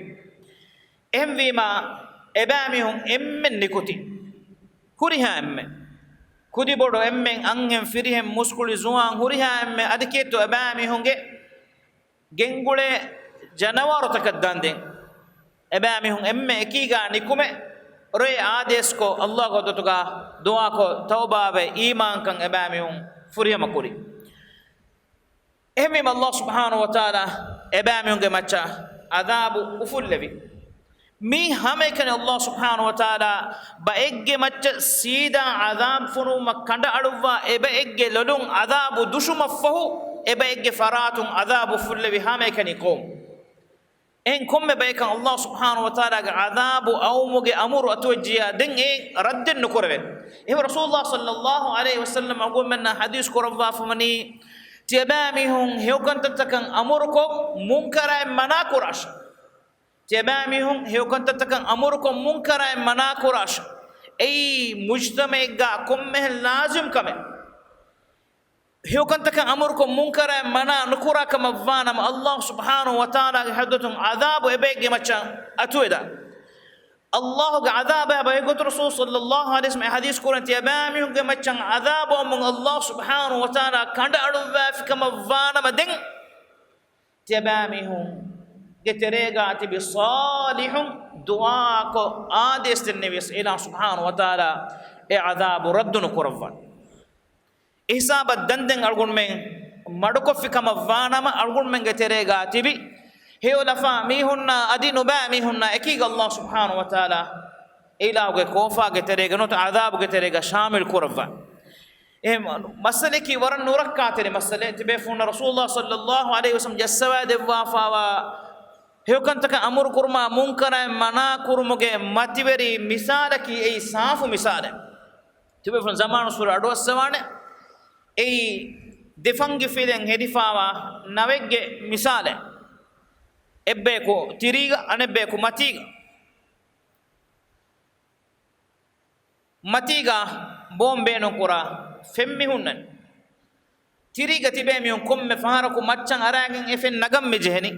އެހެންވީމާ، އެބައިމީހުން އެންމެން ނިކުތީ. ހުރިހާ އެންމެން. ކުދިބޮޑު އެންމެން، އަންހެން ފިރިހެން މުސްކުޅި ޒުވާން ހުރިހާ އެންމެން އަދި ކޭތޯ އެބައިމީހުންގެ ގެންގުޅޭ ޖަނަވާރުތަކަށް ދާންދެން. އެބައިމީހުން އެންމެ އެކީގާ ނިކުމެ، ރޮއެ އާދޭސްކޮށް، ﷲ ޙަޟްރަތުގާ ދުޢާކޮށް، ތައުބާވެ، އީމާންކަން އެބައިމީހުން ފުރިހަމަ ކުރި. އެހެންވީމަ، ﷲ ސުބްޙާނަހޫ ވަތަޢާލާ އެބައިމީހުންގެ މައްޗަށް ޢަޛާބު އުފުއްލެވި. މީ ހަމައެކަނި ﷲ ސުބްޙާނަހޫ ވަތަޢާލާ ބައެއްގެ މައްޗަށް ސީދާ ޢަޛާބު ފޮނުވުމަށް ކަނޑައަޅުއްވާ، އެބައެއްގެ ލޮލުން ޢަޛާބު ދުށުމަށްފަހު، އެބައެއްގެ ފަރާތުން ޢަޛާބު އުފުއްލެވި ހަމައެކަނި ޤައުމު. އެހެން ކޮންމެ ބަޔަކަށް ﷲ ސުބްޙާނަހޫ ވަތަޢާލާގެ ޢަޛާބު އައުމުގެ އަމުރު އަތުވެއްޖިއްޔާ ދެން އެ ރައްދެއް ނުކުރެވޭ. އެހެން ރަސޫލުﷲ ޞައްލައްލާހު ޢަލައިހި ވަސައްލަމް އަޅުގަނޑުމެންނަށް ޙަދީޘް ކުރައްވާފަ ވަނީ، ތިޔަބައިމީހުން ހެޔޮކަންތައްތަކަށް އަމުރުކޮށް، މުންކަރާތް މަނާ ކުރާށޭ. ތިޔަބައިމީހުން ހެޔޮކަންތައްތަކަށް އަމުރުކޮށް، މުންކަރާތް މަނާ ކުރާށޭ. އެއީ މުޖްތަމަޢެއްގަ ކޮންމެހެން ލާޒިމް ކަމެއް. ހެޔޮކަންތަކަށް އަމުރުކޮށް، މުންކަރާތް މަނާ ނުކުރާ ކަމަށް ވާނަމަ، ﷲ ސުބްޙާނަހޫ ވަތަޢާލާގެ ޙަޟްރަތުން ޢަޛާބު އެބައެއްގެ މައްޗަށް އަތުވެދާނެ. ﷲގެ ޢަޛާބާ ބެހޭގޮތުން ރަސޫލު ޞައްލައްލާހު ޢަލައިހި ވަސައްލަމް ޙަދީޘް ކުރަން، ތިޔަބައިމީހުންގެ މައްޗަށް ޢަޛާބު އައުމުން ﷲ ސުބްޙާނަހޫ ވަތަޢާލާ ކަނޑައަޅުއްވާފި ކަމަށް ވާނަމަ، ދެން ތިޔަބައިމީހުންގެ ތެރޭގަ ތިބި ޞާލިޙުން ދުޢާކޮށް އާދޭސް ދެންނެވިޔަސް، އިލާހު ސުބްޙާނަހޫ ވަތަޢާލާ އެ ޢަޛާބު ރައްދު ނުކުރައްވާނެ. އެހިސާބަށް ދަންދެން އަޅުގަނޑުމެން މަޑުކޮށްފި ކަމަށް ވާނަމަ، އަޅުގަނޑުމެންގެ ތެރޭގަ ތިބި ހެޔޮލަފާ މީހުންނާ އަދި ނުބައި މީހުންނާ އެކީގަ ﷲ ސުބްޙާނަހޫ ވަތަޢާލާ އެ އިލާހުގެ ކޯފާގެ ތެރޭގަ ނުވަތަ ޢަޛާބުގެ ތެރޭގަ ޝާމިލް ކުރައްވާނެ. އެ މަ-، މައްސަލައަކީ ވަރަށް ނުރައްކާތެރި މައްސަލައެއް. ތިބޭފުޅުންނަށް ރަސޫލުﷲ ޞައްލައްލާހު ޢަލައިހި ވަސައްލަމް ޖައްސަވާ ދެއްވާފާވާ ހެޔޮކަންތަކަށް އަމުރު ކުރުމާ، މުންކަރާތް މަނާ ކުރުމުގެ މަތިވެރި މިސާލަކީ އެއީ ސާފު މިސާލެއް. ތިބޭފުޅުން ޒަމާނުއްސުރެ އަޑުއައްސަވާނެ. އެއީ ދެ ފަންގި ފިލެއް ހެދިފާވާ ނަވެއްގެ މިސާލެއް. އެއްބަޔަކު ތިރީގަ، އަނެއްބަޔަކު މަތީގަ. މަތީގަ ބޯން ބޭނުންކުރާ ފެން މި ހުންނަނީ. ތިރީގަ ތިބޭ މީހުން ކޮންމެ ފަހަރަކު މައްޗަށް އަރާގެން އެ ފެން ނަގަން މި ޖެހެނީ.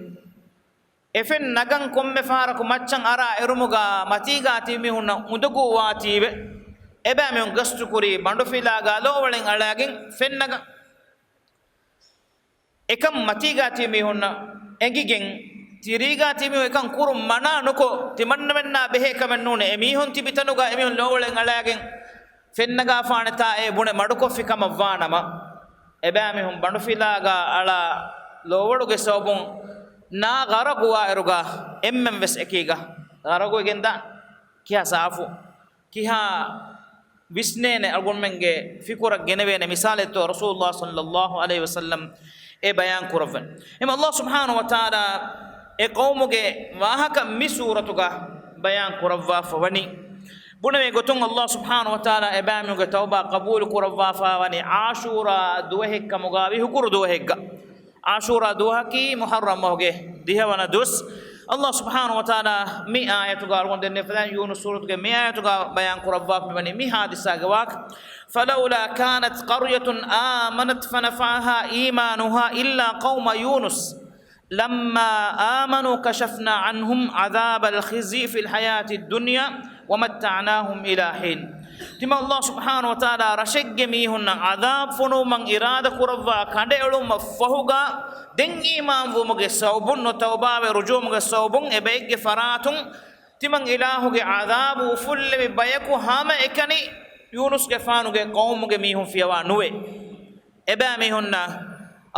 އެ ފެން ނަގަން ކޮންމެ ފަހަރަކު މައްޗަށް އަރާ އެރުމުގަ މަތީގަ ތިބި މީހުންނަށް އުނދަގޫ ވާތީވެ، އެބައިމީހުން ގަސްތުކުރީ ބަނޑުފިލާގަ ލޯވަޅެއް އަޅާގެން ފެން ނަގަން. އެކަން މަތީގަ ތިބި މީހުންނަށް އެނގިގެން، ތިރީގަ ތިބި މީހުން އެކަން ކުރުން މަނާ ނުކޮށް، ތިމަންނަމެންނާ ބެހޭ ކަމެއް ނޫނޭ. އެ މީހުން ތިބި ތަނުގަ އެ މީހުން ލޯވަޅެއް އަޅާގެން ފެން ނަގާފާނެތާ އޭ ބުނެ މަޑުކޮށްފި ކަމަށް ވާނަމަ، އެބައިމީހުން ބަނޑުފިލާގަ އަޅާ ލޯވަޅުގެ ސަބަބުން ނާ ޣަރަޤުވާއިރުގަ އެންމެން ވެސް އެކީގަ ޣަރަޤުވެގެންދާނެ. ކިހާ ސާފު، ކިހާ ވިސްނޭނެ އަޅުގަނޑުމެންގެ ފިކުރަށް ގެނެވޭނެ މިސާލެއްތޯ ރަސޫލުﷲ ޞައްލައްލާހު ޢަލައިހި ވަސައްލަމް އެ ބަޔާން ކުރައްވަން. އެމަ ﷲ ސުބްޙާނަހޫ ވަތަޢާލާ އެ ޤައުމުގެ ވާހަކަ މި ސޫރަތުގަ ބަޔާން ކުރައްވާފަ ވަނީ. ބުނެވޭ ގޮތުން ﷲ ސުބްޙާނަހޫ ވަތަޢާލާ އެބައިމީހުންގެ ތައުބާ ޤަބޫލު ކުރައްވާފަ ވަނީ ޢާޝޫރާ ދުވަހެއްކަމުގަ ވި ހުކުރު ދުވަހެއްގަ. ޢާޝޫރާ ދުވަހަކީ މުޙައްރަމް މަހުގެ ދިހަވަނަ ދުވަސް. ﷲ ސުބްޙާނަހޫ ވަތަޢާލާ މި އާޔަތުގަ އަޅުގަނޑު ދެންނެވި ފަދައިން ޔޫނުސް ސޫރަތުގެ މި އާޔަތުގަ ބަޔާން ކުރައްވާފަ މިވަނީ މި ޙާދިސާގެ ވާހަކަ. فلولا كانت قرية آمنت فنفعها إيمانها إلا قوم يونس لما آمنوا كشفنا عنهم عذاب الخزي في الحياة الدنيا ومتعناهم إلى حين. ތިމަން ﷲ ސުބްޙާނަހޫ ވަތަޢާލާ ރަށެއްގެ މީހުންނަށް ޢަޛާބު ފޮނުވުމަށް އިރާދަ ކުރައްވާ ކަނޑައެޅުމަށް ފަހުގަ، ދެން އީމާން ވުމުގެ ސަބަބުން ނުވަތަ ތައުބާވެ ރުޖޫޢުވުމުގެ ސަބަބުން އެބައެއްގެ ފަރާތުން ތިމަން އިލާހުގެ ޢަޛާބު އުފުއްލެވި ބަޔަކު ހަމައެކަނި ޔޫނުސްގެފާނުގެ ޤައުމުގެ މީހުން ފިޔަވާ ނުވޭ. އެބައިމީހުންނަށް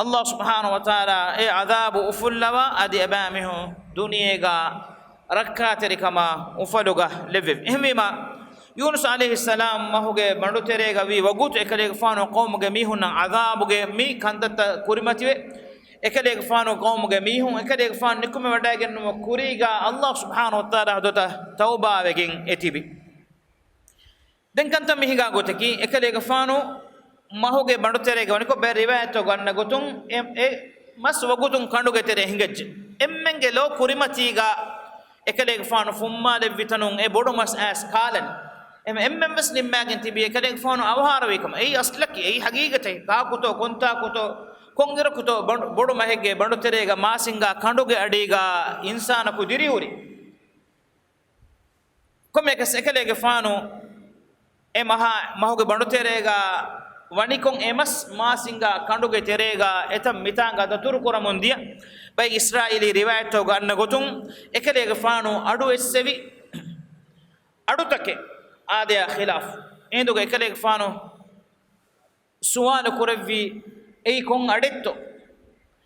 ﷲ ސުބްޙާނަހޫ ވަތަޢާލާ އެ ޢަޛާބު އުފުއްލަވާ، އަދި އެބައިމީހުން ދުނިޔޭގަ ރައްކާތެރިކަމާ އުފަލުގަ ލެއްވެވި. އެހެންވީމަ، ޔޫނުސް ޢަލައިހިއްސަލާމް މަހުގެ ބަނޑުތެރޭގަ ވީ ވަގުތު އެކަލޭގެފާނު ޤައުމުގެ މީހުންނަށް ޢަޛާބުގެ މި ކަންތައްތައް ކުރިމަތިވެ، އެކަލޭގެފާނު ޤައުމުގެ މީހުން އެކަލޭގެފާނު ނިކުމެވަޑައިގެންނުމުގެ ކުރީގަ ﷲ ސުބްޙާނަހޫ ވަތަޢާލާ ޙަޟްރަތަށް ތައުބާވެގެން އެތިބި. ދެން ކަންތައް މިހިނގާ ގޮތަކީ، އެކަލޭގެފާނު މަހުގެ ބަނޑުތެރޭގަ ވަނިކޮށް، ބައެއް ރިވާޔަތްތަކުގަ އަންނަ ގޮތުން، އެ، އެ މަސް ވަގުތުން ކަނޑުގެ ތެރޭ ހިނގައްޖެ. އެންމެންގެ ލޯ ކުރިމަތީގަ އެކަލޭގެފާނު ފުއްމާލެއްވި ތަނުން އެ ބޮޑު މަސް އައިސް ކާލަން. އެމަ އެންމެން ވެސް ނިންމާގެން ތިބީ އެކަލޭގެފާނު އަވަހާރަވީ ކަމަށް. އެއީ އަސްލަކީ، އެއީ ހަގީގަތެއް. ކާކުތޯ، ކޮންތާކުތޯ، ކޮންއިރަކުތޯ ބަނޑު، ބޮޑު މަހެއްގެ ބަނޑުތެރޭގަ މާސިންގާ ކަނޑުގެ އަޑީގަ އިންސާނަކު ދިރިހުރީ. ކޮންމެއަކަސް އެކަލޭގެފާނު އެ މަހާ، މަހުގެ ބަނޑުތެރޭގަ ވަނިކޮށް އެ މަސް މާސިންގާ ކަނޑުގެ ތެރޭގަ އެތައް މިތާނގަ ދަތުރުކުރަމުން ދިޔަ. ބައެއް އިސްރާއީލީ ރިވާޔަތްތަކުގަ އަންނަ ގޮތުން، އެކަލޭގެފާނު އަޑު އެއްސެވި. އަޑުތަކެއް އާދަޔާ ޚިލާފު. އެހިނދުގަ އެކަލޭގެފާނު ސުވާލު ކުރެއްވީ، އެއީ ކޮން އަޑެއްތޯ؟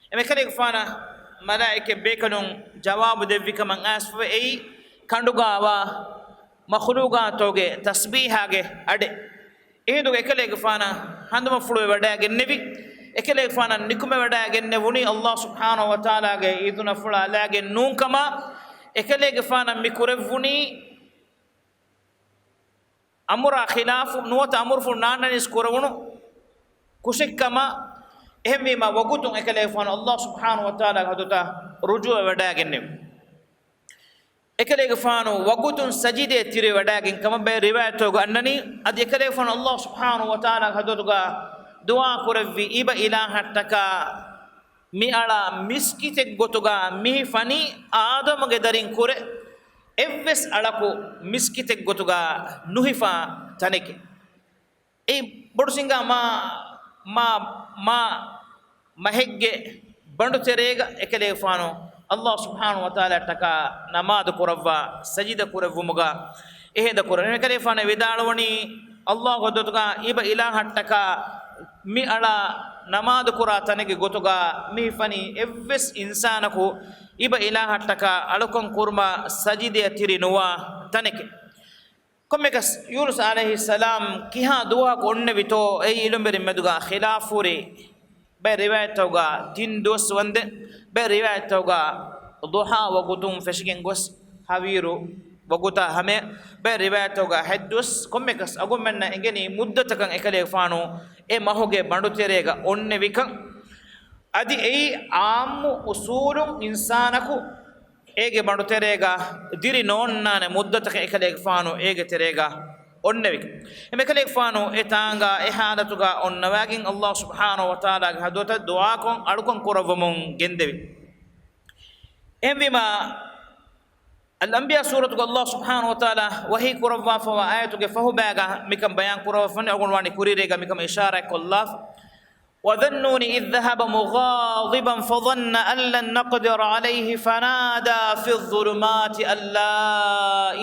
އެމަ އެކަލޭގެފާނަށް މަލާއިކަތް ބޭކަލުން ޖަވާބު ދެއްވި ކަމަށް އައިސްފަވެ އެއީ ކަނޑުގާވާ މަޚުލޫގާތޯގެ ތަސްބީހާގެ އަޑެއް. އެހިނދުގެ އެކަލޭގެފާނަށް ހަނދުމަފުޅުވެވަޑައިގެންނެވި، އެކަލޭގެފާނަށް ނިކުމެވަޑައިގެންނެވުނީ ﷲ ސުބްޙާނަހޫ ވަތަޢާލާގެ އިޛުނަފުޅާ ލާގެން ނޫންކަމަށް. އެކަލޭގެފާނަށް މި ކުރެއްވުނީ އަމުރާ ޚިލާފު ނުވަތަ އަމުރުފުޅު ނާންނަނީސް ކުރެވުނު ކުށެއްކަމަށް. އެހެންވީމަ ވަގުތުން އެކަލޭގެފާނު ﷲ ސުބްޙާނަހޫ ވަތަޢާލާގެ ޙަޟްރަތަށް ރުޖޫޢަވެވަޑައިގެންނެވި. އެކަލޭގެފާނު ވަގުތުން ސަޖިދައެއް ތިރިވެވަޑައިގެން ކަމަށް ބައެއް ރިވާޔަތްތަކުގަ އަންނަނީ. އަދި އެކަލޭގެފާނު ﷲ ސުބްޙާނަހޫ ވަތަޢާލާގެ ޙަޟްރަތުގަ ދުޢާ ކުރެއްވި، އިބަ އިލާހަށްޓަކާ މިއަޅާ މިސްކިތެއްގޮތުގަ މިހިފަނީ އާދަމުގެ ދަރިން ކުރެ އެއްވެސް އަޅަކު މިސްކިތެއްގޮތުގަ ނުހިފާ ތަނެކެ. އެ ބޮޑު ސިނގާ މާ، މާ، މާ މަހެއްގެ ބަނޑު ތެރޭގަ އެކަލޭގެފާނު ﷲ ސުބްޙާނަހޫ ވަތަޢާލާއަށްޓަކާ ނަމާދު ކުރައްވާ، ސަޖިދަ ކުރެއްވުމުގަ އެހޭދަ ކުރަން. އެކަލޭގެފާނު ވިދާޅުވަނީ، ﷲ ގެ ޙަޟްރަތުގަ އިބަ އިލާހަށްޓަކާ މި އަޅާ ނަމާދު ކުރާ ތަނެއްގެ ގޮތުގަ މިހިފަނީ އެއްވެސް އިންސާނަކު އިބަ އިލާހަށްޓަކާ އަޅުކަން ކުރުމަށް ސަޖިދައަށް ތިރި ނުވާ ތަނެކެ. ކޮންމެއަކަސް ޔޫނުސް ޢަލައިހިއްސަލާމް ކިހާ ދުވަހަކު އޮންނެވިތޯ އެއީ އިލުމްވެރިން މެދުގަ ޚިލާފު ހުރި. ބައެއް ރިވާޔަތްތަކުގަ ތިން ދުވަސް ވަންދެން، ބައެއް ރިވާޔަތްތަކުގަ ޟުޙާ ވަގުތުން ފެށިގެން ގޮސް ހަވީރު ވަގުތާ ހަމަޔަށް، ބައެއް ރިވާޔަތްތަކުގަ ހަތް ދުވަސް. ކޮންމެއަކަސް އަޅުގަނޑުމެންނަށް އެނގެނީ މުއްދަތަކަށް އެކަލޭގެފާނު އެ މަހުގެ ބަނޑު ތެރޭގަ އޮންނެވިކަން. އަދި އެއީ ޢާއްމު އުޞޫލުން އިންސާނަކު އޭގެ ބަނޑު ތެރޭގަ ދިރި ނޯންނާނެ މުއްދަތަކަށް އެކަލޭގެފާނު އޭގެ ތެރޭގަ އޮންނެވި. އެމެ އެކަލޭގެފާނު އެ ތާނގަ އެ ޙާލަތުގަ އޮންނަވައިގެން ﷲ ސުބްޙާނަހޫ ވަތަޢާލާގެ ޙަޟްރަތަށް ދުޢާކޮށް އަޅުކަން ކުރައްވަމުން ގެންދެވި. އެހެންވީމަ، އަލްއަންބިޔާ ސޫރަތުގަ ﷲ ސުބްޙާނަހޫ ވަތަޢާލާ ވަޙީ ކުރައްވާފަވާ އާޔަތުގެ ފަހުބައިގަ މިކަން ބަޔާން ކުރައްވަފަން އަޅުގަނޑު ވަނީ ކުރީރޭގަ މިކަމަށް އިޝާރާތް ކޮށްލާފަ. وذا النون إذ ذهب مغاضبا فظن أن لن نقدر عليه فنادى في الظلمات أن لا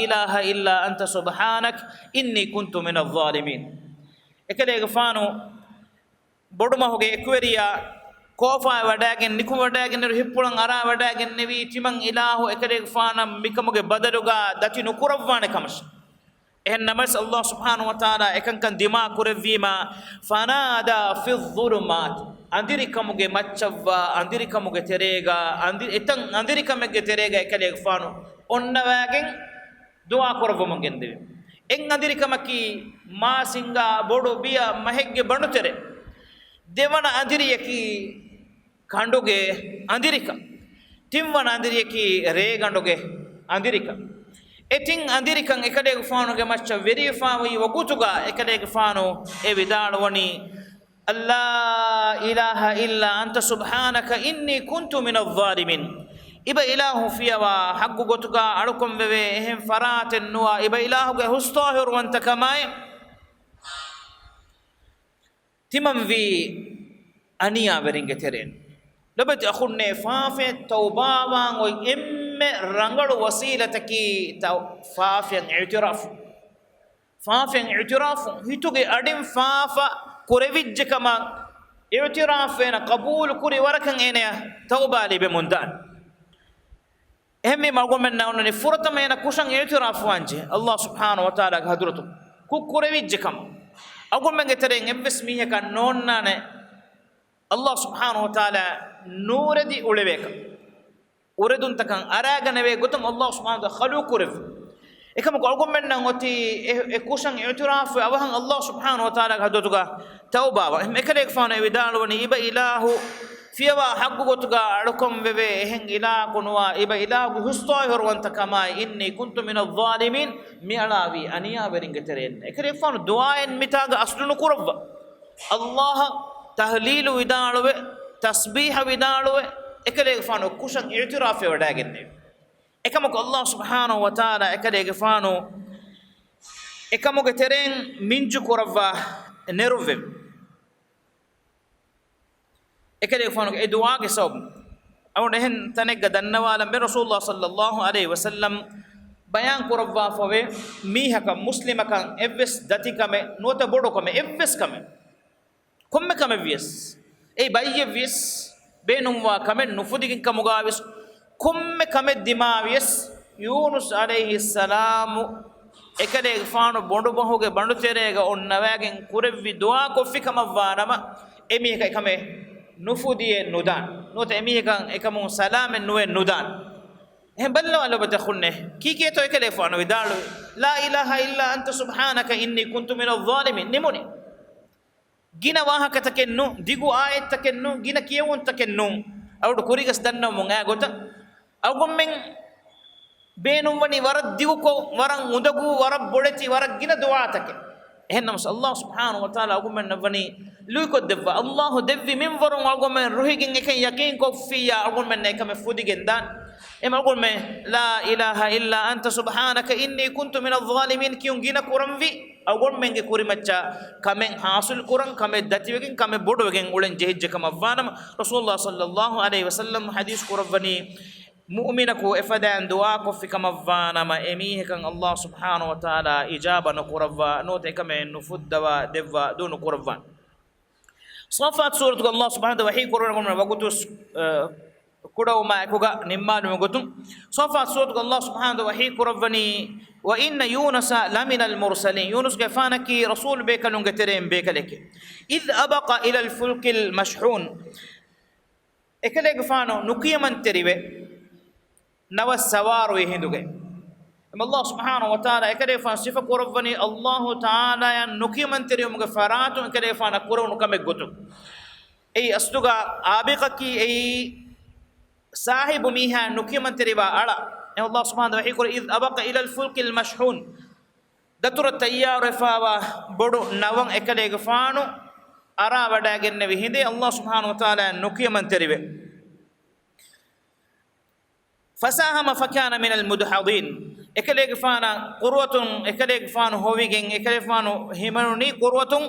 إله إلا أنت سبحانك إني كنت من الظالمين. އެކަލޭގެފާނު ބޮޑުމަހުގެ އެކުވެރިޔާ ކޯފާވެވަޑައިގެން ނިކުމެވަޑައިގެން އިރު ހިތްޕުޅަށް އަރާވަޑައިގެންނެވީ ތިމަން އިލާހު އެކަލޭގެފާނަށް މިކަމުގެ ބަދަލުގަ ދަތި ނުކުރައްވާނެ ކަމަށް. އެހެން ނަމަވެސް ﷲ ސުބްޙާނަހޫ ވަތަޢާލާ އެކަންކަން ދިމާ ކުރެއްވީމާ، فنادى في الظلمات، އަނދިރިކަމުގެ މައްޗަށްވާ އަނދިރިކަމުގެ ތެރޭގަ، އަނދި-، އެތަން އަނދިރިކަމެއްގެ ތެރޭގަ އެކަލޭގެފާނު އޮންނަވައިގެން ދުޢާ ކުރައްވަމުން ގެންދެވި. އެއް އަނދިރިކަމަކީ މާ ސިނގާ ބޮޑު ބިޔަ މަހެއްގެ ބަނޑުތެރެ. ދެވަނަ އަނދިރިޔަކީ ކަނޑުގެ އަނދިރިކަން. ތިންވަނަ އަނދިރިޔަކީ ރޭގަނޑުގެ އަނދިރިކަން. އެ ތިން އަނދިރިކަން އެކަލޭގެފާނުގެ މައްޗަށް ވެރިވެފާވީ ވަގުތުގަ އެކަލޭގެފާނު އެ ވިދާޅުވަނީ، أن لا إله إلا أنت سبحانك إني كنت من الظالمين. އިބަ އިލާހު ފިޔަވާ ޙައްޤު ގޮތުގަ އަޅުކަން ވެވޭ އެހެން ފަރާތެއް ނުވާ، އިބަ އިލާހުގެ ހުސްޠާހިރުވަންތަކަމާއި ތިމަންވީ އަނިޔާވެރިންގެ ތެރެއިން. ލޮބެތި އަޚުންނޭ، ފާފައިން ތައުބާވާން އޮތް އެންމެ ރަނގަޅު ވަސީލަތަކީ ތަ-، ފާފައިން އިޢުތިރާފު. ފާފައިން އިޢުތިރާފު، ހިތުގެ އަޑިން ފާފަ ކުރެވިއްޖެ ކަމަށް އިޢުތިރާފު އޭނަ ޤަބޫލު ކުރި ވަރަކަށް އޭނަޔަށް ތައުބާ ލިބެމުންދާނެ. އެހެންވީމަ އަޅުގަނޑުމެންނަށް އޮންނަނީ ފުރަތަމަ އޭނަ ކުށަށް އިޢުތިރާފު ވާންޖެ ﷲ ސުބްޙާނަހޫ ވަތަޢާލާގެ ޙަޟްރަތު ކުށް ކުރެވިއްޖެ ކަމަށް. އަޅުގަނޑުމެންގެ ތެރެއިން އެއްވެސް މީހަކަށް ނޯންނާނެ ﷲ ސުބްޙާނަހޫ ވަތަޢާލާ ނޫރެދި އުޅެވޭކަން. އުރެދުންތަކަށް އަރާގަނެވޭ ގޮތުން ﷲ ސުބްޙާނަހޫ ވަތަޢާލާ ޚަލްޤު ކުރެއްވި. އެކަމަކު އަޅުގަނޑުމެންނަށް އޮތީ އެ، އެ ކުށަށް އިޢުތިރާފު އަވަހަށް ﷲ ސުބްޙާނަހޫ ވަތަޢާލާގެ ޙަޟްރަތުގަ ތައުބާވާ. އެހެން އެކަލޭގެފާނު އެ ވިދާޅުވަނީ، އިބަ އިލާހު ފިޔަވާ ޙައްޤު ގޮތުގަ އަޅުކަން ވެވޭ އެހެން އިލާހަކު ނުވާ، އިބަ އިލާހުގެ ހުސްޠާހިރުވަންތަކަމާއި، إني كنت من الظالمين، މިއަޅާވީ އަނިޔާވެރިންގެ ތެރެއިން. އެކަލޭގެފާނު ދުޢާއެއް މިތާގަ އަސްލު ނުކުރައްވާ. ﷲ އަށް ތަހްލީލު ވިދާޅުވެ، ތަސްބީޙަ ވިދާޅުވެ، އެކަލޭގެފާނު ކުށަށް އިޢުތިރާފެވަޑައިގެންނެވި. އެކަމަކު ﷲ ސުބްޙާނަހޫ ވަތަޢާލާ އެކަލޭގެފާނު އެކަމުގެ ތެރެއިން މިންޖު ކުރައްވާ ނެރުއްވެވި. އެކަލޭގެފާނުގެ އެ ދުޢާގެ ސަބަބުން އަޅުގަނޑު އެހެން ތަނެއްގަ ދަންނަވާލަން ބެ، ރަސޫލުﷲ ޞައްލަﷲ ޢަލައިހި ވަސައްލަމް ބަޔާން ކުރައްވާފަވޭ، މީހަކަށް، މުސްލިމަކަށް އެއްވެސް ދަތިކަމެއް ނުވަތަ ބޮޑުކަމެއް، އެއްވެސް ކަމެއް، ކޮންމެ ކަމެއް ވިޔަސް، އެއީ ބައްޔެއް ވިޔަސް، ބޭނުންވާ ކަމެއް ނުފުދިގެން ކަމުގާވެސް، ކޮންމެ ކަމެއް ދިމާވިޔަސް، ޔޫނުސް ޢަލައިހިއްސަލާމު އެކަލޭގެފާނު ބޮޑުމަހުގެ ބަނޑުތެރޭގަ އޮންނަވައިގެން ކުރެއްވި ދުޢާ ކޮށްފި ކަމަށްވާނަމަ، އެމީހަކަށް އެކަމެއް ނުފުދިއެއް ނުދާން. ނުވަތަ އެމީހަކަށް އެކަމުން ސަލާމަތް ނުވެ ނުދާން. އެހެން ބައްލަވާ ލޮބުވެތި އަޚުންނޭ، ކީކޭތޯ އެކަލޭގެފާނު ވިދާޅުވި؟ لا إله إلا أنت سبحانك إني كنت من الظالمين. ނިމުނީ. ގިނަ ވާހަކަތަކެއް ނޫން، ދިގު އާޔަތްތަކެއް ނޫން، ގިނަ ކިޔެވުންތަކެއް ނޫން. އަޅުގަނޑު ކުރިގަސް ދަންނަވަމުން އާ ގޮތަށް އަޅުގަނޑުމެން ބޭނުންވަނީ ވަރަށް ދިގުކޮށް، ވަރަށް އުނދަގޫ، ވަރަށް ބޮޑެތި، ވަރަށް ގިނަ ދުޢާތަކެއް. އެހެންނަމަސް ﷲ ސުބްޙާނަހޫ ވަތަޢާލާ އަޅުގަނޑުމެންނަށް ވަނީ ލުއިކޮށްދެއްވާ. ﷲ ދެއްވި މިންވަރުން އަޅުގަނޑުމެން ރުހިގެން އެކަން ޔަޤީންކޮށްފިއްޔާ އަޅުގަނޑުމެންނަށް އެކަމެއް ފުދިގެން ދާން. އެމަ އަޅުގަނޑުމެން لا إله إلا أنت سبحانك إني كنت من الظالمين ކިޔުން ގިނަ ކުރަންވީ، އަޅުގަނޑުމެންގެ ކުރިމައްޗަށް ކަމެއް ޙާޞިލް ކުރަން، ކަމެއް ދަތިވެގެން، ކަމެއް ބޮޑުވެގެން އުޅެން ޖެހިއްޖެ ކަމަށްވާނަމަ، ރަސޫލުﷲ ޞައްލަﷲ ޢަލައިހި ވަސައްލަމް ޙަދީޘް ކުރައްވަނީ، މުއުމިނަކު އެފަދައިން ދުޢާ ކޮށްފި ކަމަށްވާނަމަ، އެމީހަކަށް ﷲ ސުބްޙާނަހޫ ވަތަޢާލާ އިޖާބަ ނުކުރައްވާ، ނުވަތަ އެކަމެއް ނުފުއްދަވާ ދެއްވާ ދޫ ނުކުރައްވާނެ. ޞާފާތު ސޫރަތުގަ ﷲ ސުބްޙާނަހޫ ވަތަޢާލާ ވަޙީ ކުރައްވަނީ ވަގުތު، އަ، ކުޑަވުމާ އެކުގަ ނިންމާލުމުގެ ގޮތުން. ޞާފާތު ސޫރަތުގަ ﷲ ސުބްޙާނަހޫ ވަތަޢާލާ ވަޙީ ކުރައްވަނީ، وإن يونس لمن المرسلين، ޔޫނުސްގެފާނަކީ ރަސޫލު ބޭކަލުންގެ ތެރެއިން ބޭކަލެކޭ. إذ أبق إلى الفلك المشحون، އެކަލޭގެފާނު ނުކިޔަމަންތެރިވެ، ނަވަ ސަވާރުވި ހިނދުގެ. އެމަ ﷲ ސުބްޙާނަހޫ ވަތަޢާލާ އެކަލޭގެފާނު ސިފަ ކުރައްވަނީ، ﷲ ތަޢާލާއަށް ނުކިޔަމަންތެރިވުމުގެ ފަރާތުން އެކަލޭގެފާނަށް ކުރެވުނު ކަމެއް ގޮތުން. އެއީ އަސްލުގަ އާބިޤަކީ އެއީ ސާހިބު މީހާ ނުކިޔަމަންތެރިވާ އަޅަ. އެމަ ﷲ ސުބްޙާނަހޫ ވަތަޢާލާ ވަޙީ ކުރޭ، إذ أبق إلى الفلك المشحون. ދަތުރަށް ތައްޔާރުވެފާވާ ބޮޑު ނަވަށް އެކަލޭގެފާނު އަރާވަޑައިގެންނެވި ހިނދެއް ﷲ ސުބްޙާނަހޫ ވަތަޢާލާއަށް ނުކިޔަމަންތެރިވެ. فساهم فكان من المدحضين. އެކަލޭގެފާނަށް ޤުރުވަތުން، އެކަލޭގެފާނު ހޮވިގެން، އެކަލޭގެފާނު ހިމެނުނީ ޤުރުވަތުން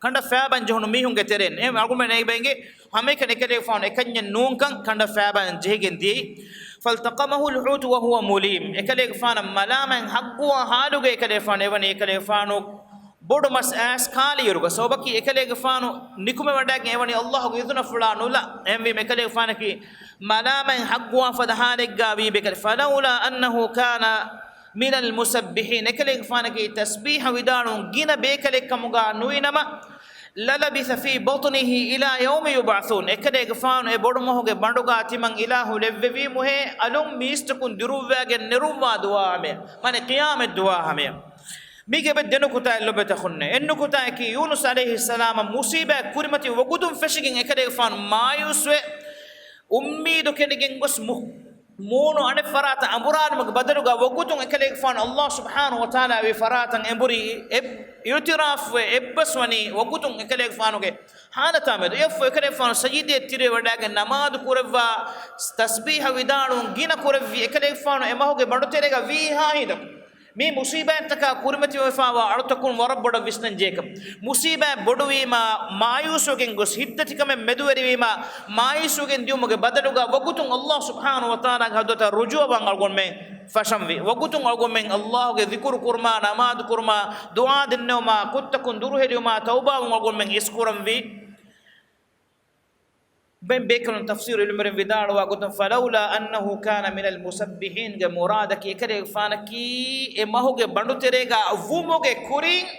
ކަނޑަށް ފައިބަން ޖެހުނު މީހުންގެ ތެރެއިން. އެހެން އަޅުގަނޑުމެން އެބަ އެނގޭ ހަމައެކަނި އެކަލޭގެފާނު އެކަންޏެއް ނޫންކަން ކަނޑަށް ފައިބަން ޖެހިގެން ދިޔައީ. فالتقمه الحوت وهو مليم. އެކަލޭގެފާނަށް މަލާމަތް ހައްގުވާ ޙާލުގައި އެކަލޭގެފާނު އެވަނީ. އެކަލޭގެފާނު ބޮޑު މަސް އައިސް ކާލިއިރުގަ، ސަބަބަކީ އެކަލޭގެފާނު ނިކުމެވަޑައިގެން އެވަނީ ﷲގެ އިޒުނަފުޅާ ނުލާ. އެހެންވީމަ އެކަލޭގެފާނަކީ މަލާމަތް ހައްގުވާ ފަދަ ޙާލެއްގަ ވީ ބޭކަލެއް. فلولا أنه كان من المسبحين، އެކަލޭގެފާނަކީ ތަސްބީޙަ ވިދާޅުވަން ގިނަ ބޭކަލެއް ކަމުގަ ނުވިނަމަ، للبث في بطنه إلى يوم يبعثون، އެކަލޭގެފާނު އެ ބޮޑުމަހުގެ ބަނޑުގަ ތިމަން އިލާހު ލެއްވެވީމުހޭ، އަލުން މީސްތަކުން ދިރުއްވައިގެން ނެރުއްވާ ދުވާ ހަމަޔަށް، މާނަ ޤިޔާމަތް ދުވާ ހަމަޔަށް. މީގެ އެބަ ދެން ނުކުތާއެއް ލޮބުވެތި އަޚުންނޭ. އެއް ނުކުތާއަކީ، ޔޫނުސް ޢަލައިހިއްސަލާމަށް މުޞީބާތް ކުރިމަތި ވަގުތުން ފެށިގެން އެކަލޭގެފާނު މާޔޫސްވެ، އުއްމީދު ކެނޑިގެން ގޮސް މު-، މޫނު އަނެއް ފަރާތަށް އަނބުރާލުމުގެ ބަދަލުގަ ވަގުތުން އެކަލޭގެފާނު ﷲ ސުބްޙާނަހޫ ވަތަޢާލާ ވި ފަރާތަށް އެނބުރި، އެ-، އިޢުތިރާފުވެ އެއްބަސްވަނީ ވަގުތުން އެކަލޭގެފާނުގެ ޙާލަތާ މެދު. އެއަށްފަހު އެކަލޭގެފާނު ސަޖިދައަށް ތިރިވެވަޑައިގެން ނަމާދު ކުރެއްވާ، ތަސްބީޙަ ވިދާޅުވުން ގިނަ ކުރެއްވި އެކަލޭގެފާނު އެ މަހުގެ ބަނޑުތެރޭގަ ވީހާ ހިނދަކު. މި މުޞީބާތްތަކާ ކުރިމަތިވެފާވާ އަޅުތަކުން ވަރަށް ބޮޑަށް ވިސްނަން ޖެހޭ ކަމެއް. މުޞީބާތް ބޮޑުވީމާ، މާޔޫސްވެގެން ގޮސް، ހިތްދަތިކަމެއް މެދުވެރިވީމާ، މާޔޫސްވެގެން ދިޔުމުގެ ބަދަލުގަ ވަގުތުން ﷲ ސުބްޙާނަހޫ ވަތަޢާލާގެ ޙަޟްރަތަށް ރުޖޫޢަވާން އަޅުގަނޑުމެން ފަށަންވީ. ވަގުތުން އަޅުގަނޑުމެން ﷲގެ ޛިކުރު ކުރުމާ، ނަމާދު ކުރުމާ، ދުޢާ ދެންނެވުމާ، ކުށްތަކުން ދުރުހެލިވުމާ، ތައުބާވުން އަޅުގަނޑުމެން އިސްކުރަންވީ. ބެން ބޭކަލުން ތަފްސީރު ޢިލްމުވެރިން ވިދާޅުވާ ގޮތުން، فلولا أنه كان من المسبحين ގެ މުރާދަކީ އެކަލޭގެފާނަކީ އެ މަހުގެ ބަނޑުތެރޭގަ ވުމުގެ ކުރިން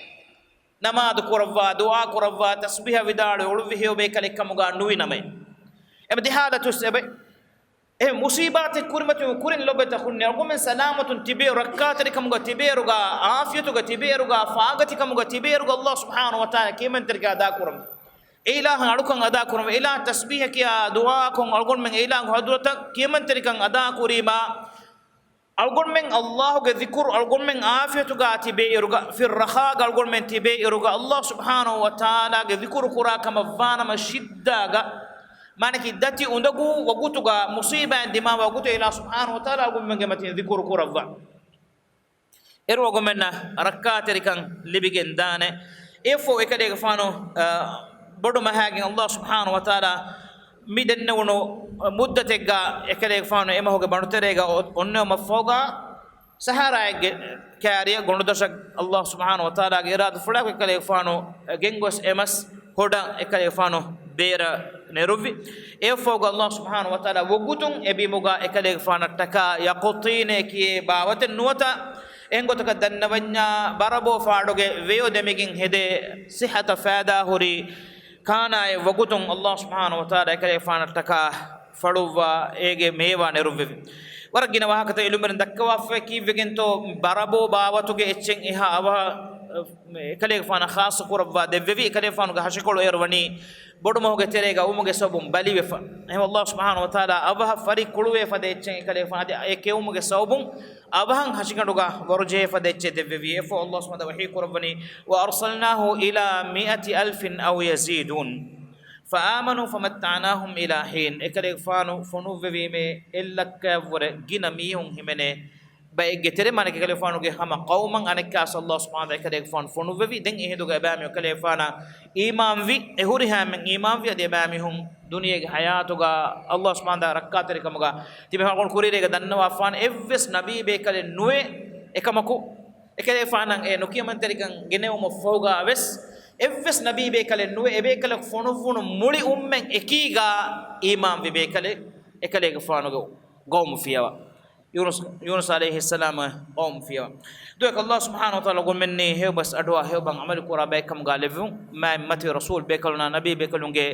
ނަމާދު ކުރައްވާ، ދުޢާ ކުރައްވާ، ތަސްބީޙަ ވިދާޅުވެ އުޅުއްވި ހެޔޮ ބޭކަލެއް ކަމުގަ ނުވި ނަމަ. އެމަ ދެ ޙާލަތު ސަބަބެއް. އެ މުޞީބާތެއް ކުރިމަތިވުން ކުރިން ލޮބުވެތި އަޚުންނޭ، އަޅުގަނޑުމެން ސަލާމަތުން ތިބޭ، ރައްކާތެރިކަމުގަ ތިބޭއިރުގަ، ޢާފިޔަތުގަ ތިބޭއިރުގަ، ފާގަތިކަމުގަ ތިބޭއިރުގަ ﷲ ސުބްޙާނަހޫ ވަތަޢާލާ ކިޔަމަންތެރިކަން އަދާކުރަން. އެ އިލާހަށް އަޅުކަން އަދާކުރަން. އެ އިލާހަށް ތަސްބީޙަ ކިޔާ، ދުޢާކޮށް އަޅުގަނޑުމެން އެ އިލާހު ޙަޟްރަތަށް ކިޔަމަންތެރިކަން އަދާކުރީމާ، އަޅުގަނޑުމެން ﷲގެ ޛިކުރު އަޅުގަނޑުމެން ޢާފިޔަތުގަ ތިބޭއިރުގަ، ފި ރަޚާގަ އަޅުގަނޑުމެން ތިބޭއިރުގަ، ﷲ ސުބްޙާނަހޫ ވަތަޢާލާގެ ޛިކުރު ކުރާ ކަމަށްވާނަމަ ޝިއްދާގަ، މާނަކީ ދަތި އުނދަގޫ ވަގުތުގަ، މުޞީބާތް ދިމާވާ ވަގުތު އިލާހު ސުބްޙާނަހޫ ވަތަޢާލާ އަޅުގަނޑުމެންގެ މަތިން ޛިކުރު ކުރައްވާ. އޭރު އަޅުގަނޑުމެންނަށް ރައްކާތެރިކަން ލިބިގެން ދާނެ. އެއަށްފަހު އެކަލޭގެފާނު، އަ، ބޮޑު މަހާގެން ﷲ ސުބްޙާނަހޫ ވަތަޢާލާ މި ދެންނެވުނު މުއްދަތެއްގަ އެކަލޭގެފާނު އެ މަހުގެ ބަނޑުތެރޭގަ އޮ-، އޮންނެވުމަށްފަހުގަ ސަހާރާއެއްގެ ކާރިއަށް ގޮނޑުދޮށަށް ﷲ ސުބްޙާނަހޫ ވަތަޢާލާގެ އިރާދަފުޅާ އެކަލޭގެފާނު ގެންގޮސް އެ މަސް ހޮޑަށް އެކަލޭގެފާނު ބޭރަށް ނެރުއްވި. އެއަށްފަހުގަ ﷲ ސުބްޙާނަހޫ ވަތަޢާލާ ވަގުތުން އެބިމުގަ އެކަލޭގެފާނަށްޓަކާ ޔަޤުޠީނޭ ކިޔޭ ބާވަތެއް ނުވަތަ އެހެން ގޮތަކަށް ދަންނަވަންޏާ ބަރަބޯ ފާޑުގެ ވެޔޮ ދެމިގެން ހެދޭ ޞިއްޙަތަށް ފައިދާ ހުރި ކާނާއެއް ވަގުތުން ﷲ ސުބްޙާނަހޫ ވަތަޢާލާ އެކަލޭގެފާނަށްޓަކާ ފަޅުއްވާ އޭގެ މޭވާ ނެރުއްވެވި. ވަރަށް ގިނަ ވާހަކަތައް ޢިލްމުވެރިން ދައްކަވާފައި ކީއްވެގެންތޯ ބަރަބޯ ބާވަތުގެ އެއްޗެއް އެހާ އަވަހަށް އެކަލޭގެފާނަށް ޚާއްޞަ ކުރައްވާ ދެއްވެވި. އެކަލޭގެފާނުގެ ހަށިކޮޅު އޭރު ވަނީ ބޮޑުމަހުގެ ތެރޭގަ އުވުމުގެ ސަބަބުން ބަލިވެފަ. އެހެން ﷲ ސުބްޙާނަހޫ ވަތަޢާލާ އަވަހަށް ފަރި ކުޅުވޭ ފަދަ އެއްޗެއް އެކަލޭގެފާނަށް އަދި އެ ކެއުމުގެ ސަބަބުން އަވަހަށް ހަށިގަނޑުގަ ވަރުޖެހޭ ފަދަ އެއްޗެއް ދެއްވެވި. އެއަށްފަހު ﷲ ސުބްޙާނަހޫ ވަތަޢާލާ ވަޙީ ކުރައްވަނީ، "وَأَرْسَلْنَاهُ إِلَىٰ مِائَةِ أَلْفٍ أَوْ يَزِيدُونَ فَآمَنُوا فَمَتَّعْنَاهُمْ إِلَىٰ حِينٍ." އެކަލޭގެފާނު ފޮނުއްވެވީމޭ އެއްލައްކައަށްވުރެ ގިނަ މީހުން ހިމެނޭ ބައެއްގެ ތެރެ، މާނައަކީ އެކަލޭގެފާނުގެ ހަމަ ޤައުމަށް އަނެއްކާސް ﷲ ސުބްޙާނަހޫ ވަތަޢާލާ އެކަލޭގެފާނު ފޮނުއްވެވި. ދެން އެހިނދުގަ އެބައިމީހުން އެކަލޭގެފާނަށް އީމާންވި، އެ ހުރިހާ އެންމެން އީމާންވި އަދި އެބައިމީހުން ދުނިޔޭގެ ޙަޔާތުގަ ﷲ ސުބްޙާނަހޫ ވަތަޢާލާ ރައްކާތެރިކަމުގަ ތިބެ ހަމަ ކުރިއެރީގަ ދަންނަވާފާނެ އެއްވެސް ނަބީ ބޭކަލެއް ނުވޭ އެކަމަކު، އެކަލޭގެފާނަށް އެ ނުކިޔަމަންތެރިކަން ގެނެވުމަށްފަހުގަ ވެސް އެއްވެސް ނަބީ ބޭކަލެއް ނުވެ، އެބޭކަލަކު ފޮނުއްވުނު މުޅި އުއްމަތް އެކީގަ އީމާންވި ބޭކަލެއް އެކަލޭގެފާނުގެ ޤައުމު ފިޔަވާ. ޔޫނުސް، ޔޫނުސް ޢަލައިހިއްސަލާމް ޤައުމު ފިޔަވާ. ދުވެކަށް ﷲ ސުބްޙާނަހޫ ވަތަޢާލާ އަޅުގަނޑުމެންނީ ހެޔޮ ބަސް އަޑުއަހާ ހެޔޮ ބަސް ޢަމަލު ކުރާ ބައެއްކަމުގަ ލެއްވުން. މާތް މަތިވެރި ރަސޫލް ބޭކަލުންނާ ނަބީ ބޭކަލުންގެ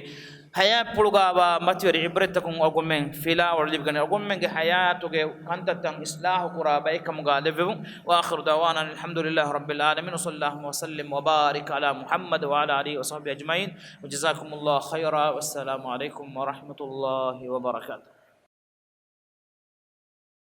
ޙަޔާތްޕުޅުގަވާ މަތިވެރި ޢިބްރަތްތަކުން އަޅުގަނޑުމެން ފިލާވަޅު ލިބިގަނެ، އަޅުގަނޑުމެންގެ ޙަޔާތުގެ ކަންތައްތައް އިޞްލާޙު ކުރާ ބައެއްކަމުގަ ލެއްވެވުން. وآخر دعوانا أن الحمد لله رب العالمين، وصلى اللهم وسلم وبارك على محمد وعلى آله وصحبه أجمعين، وجزاكم الله خيرا، والسلام عليكم ورحمة الله وبركاته.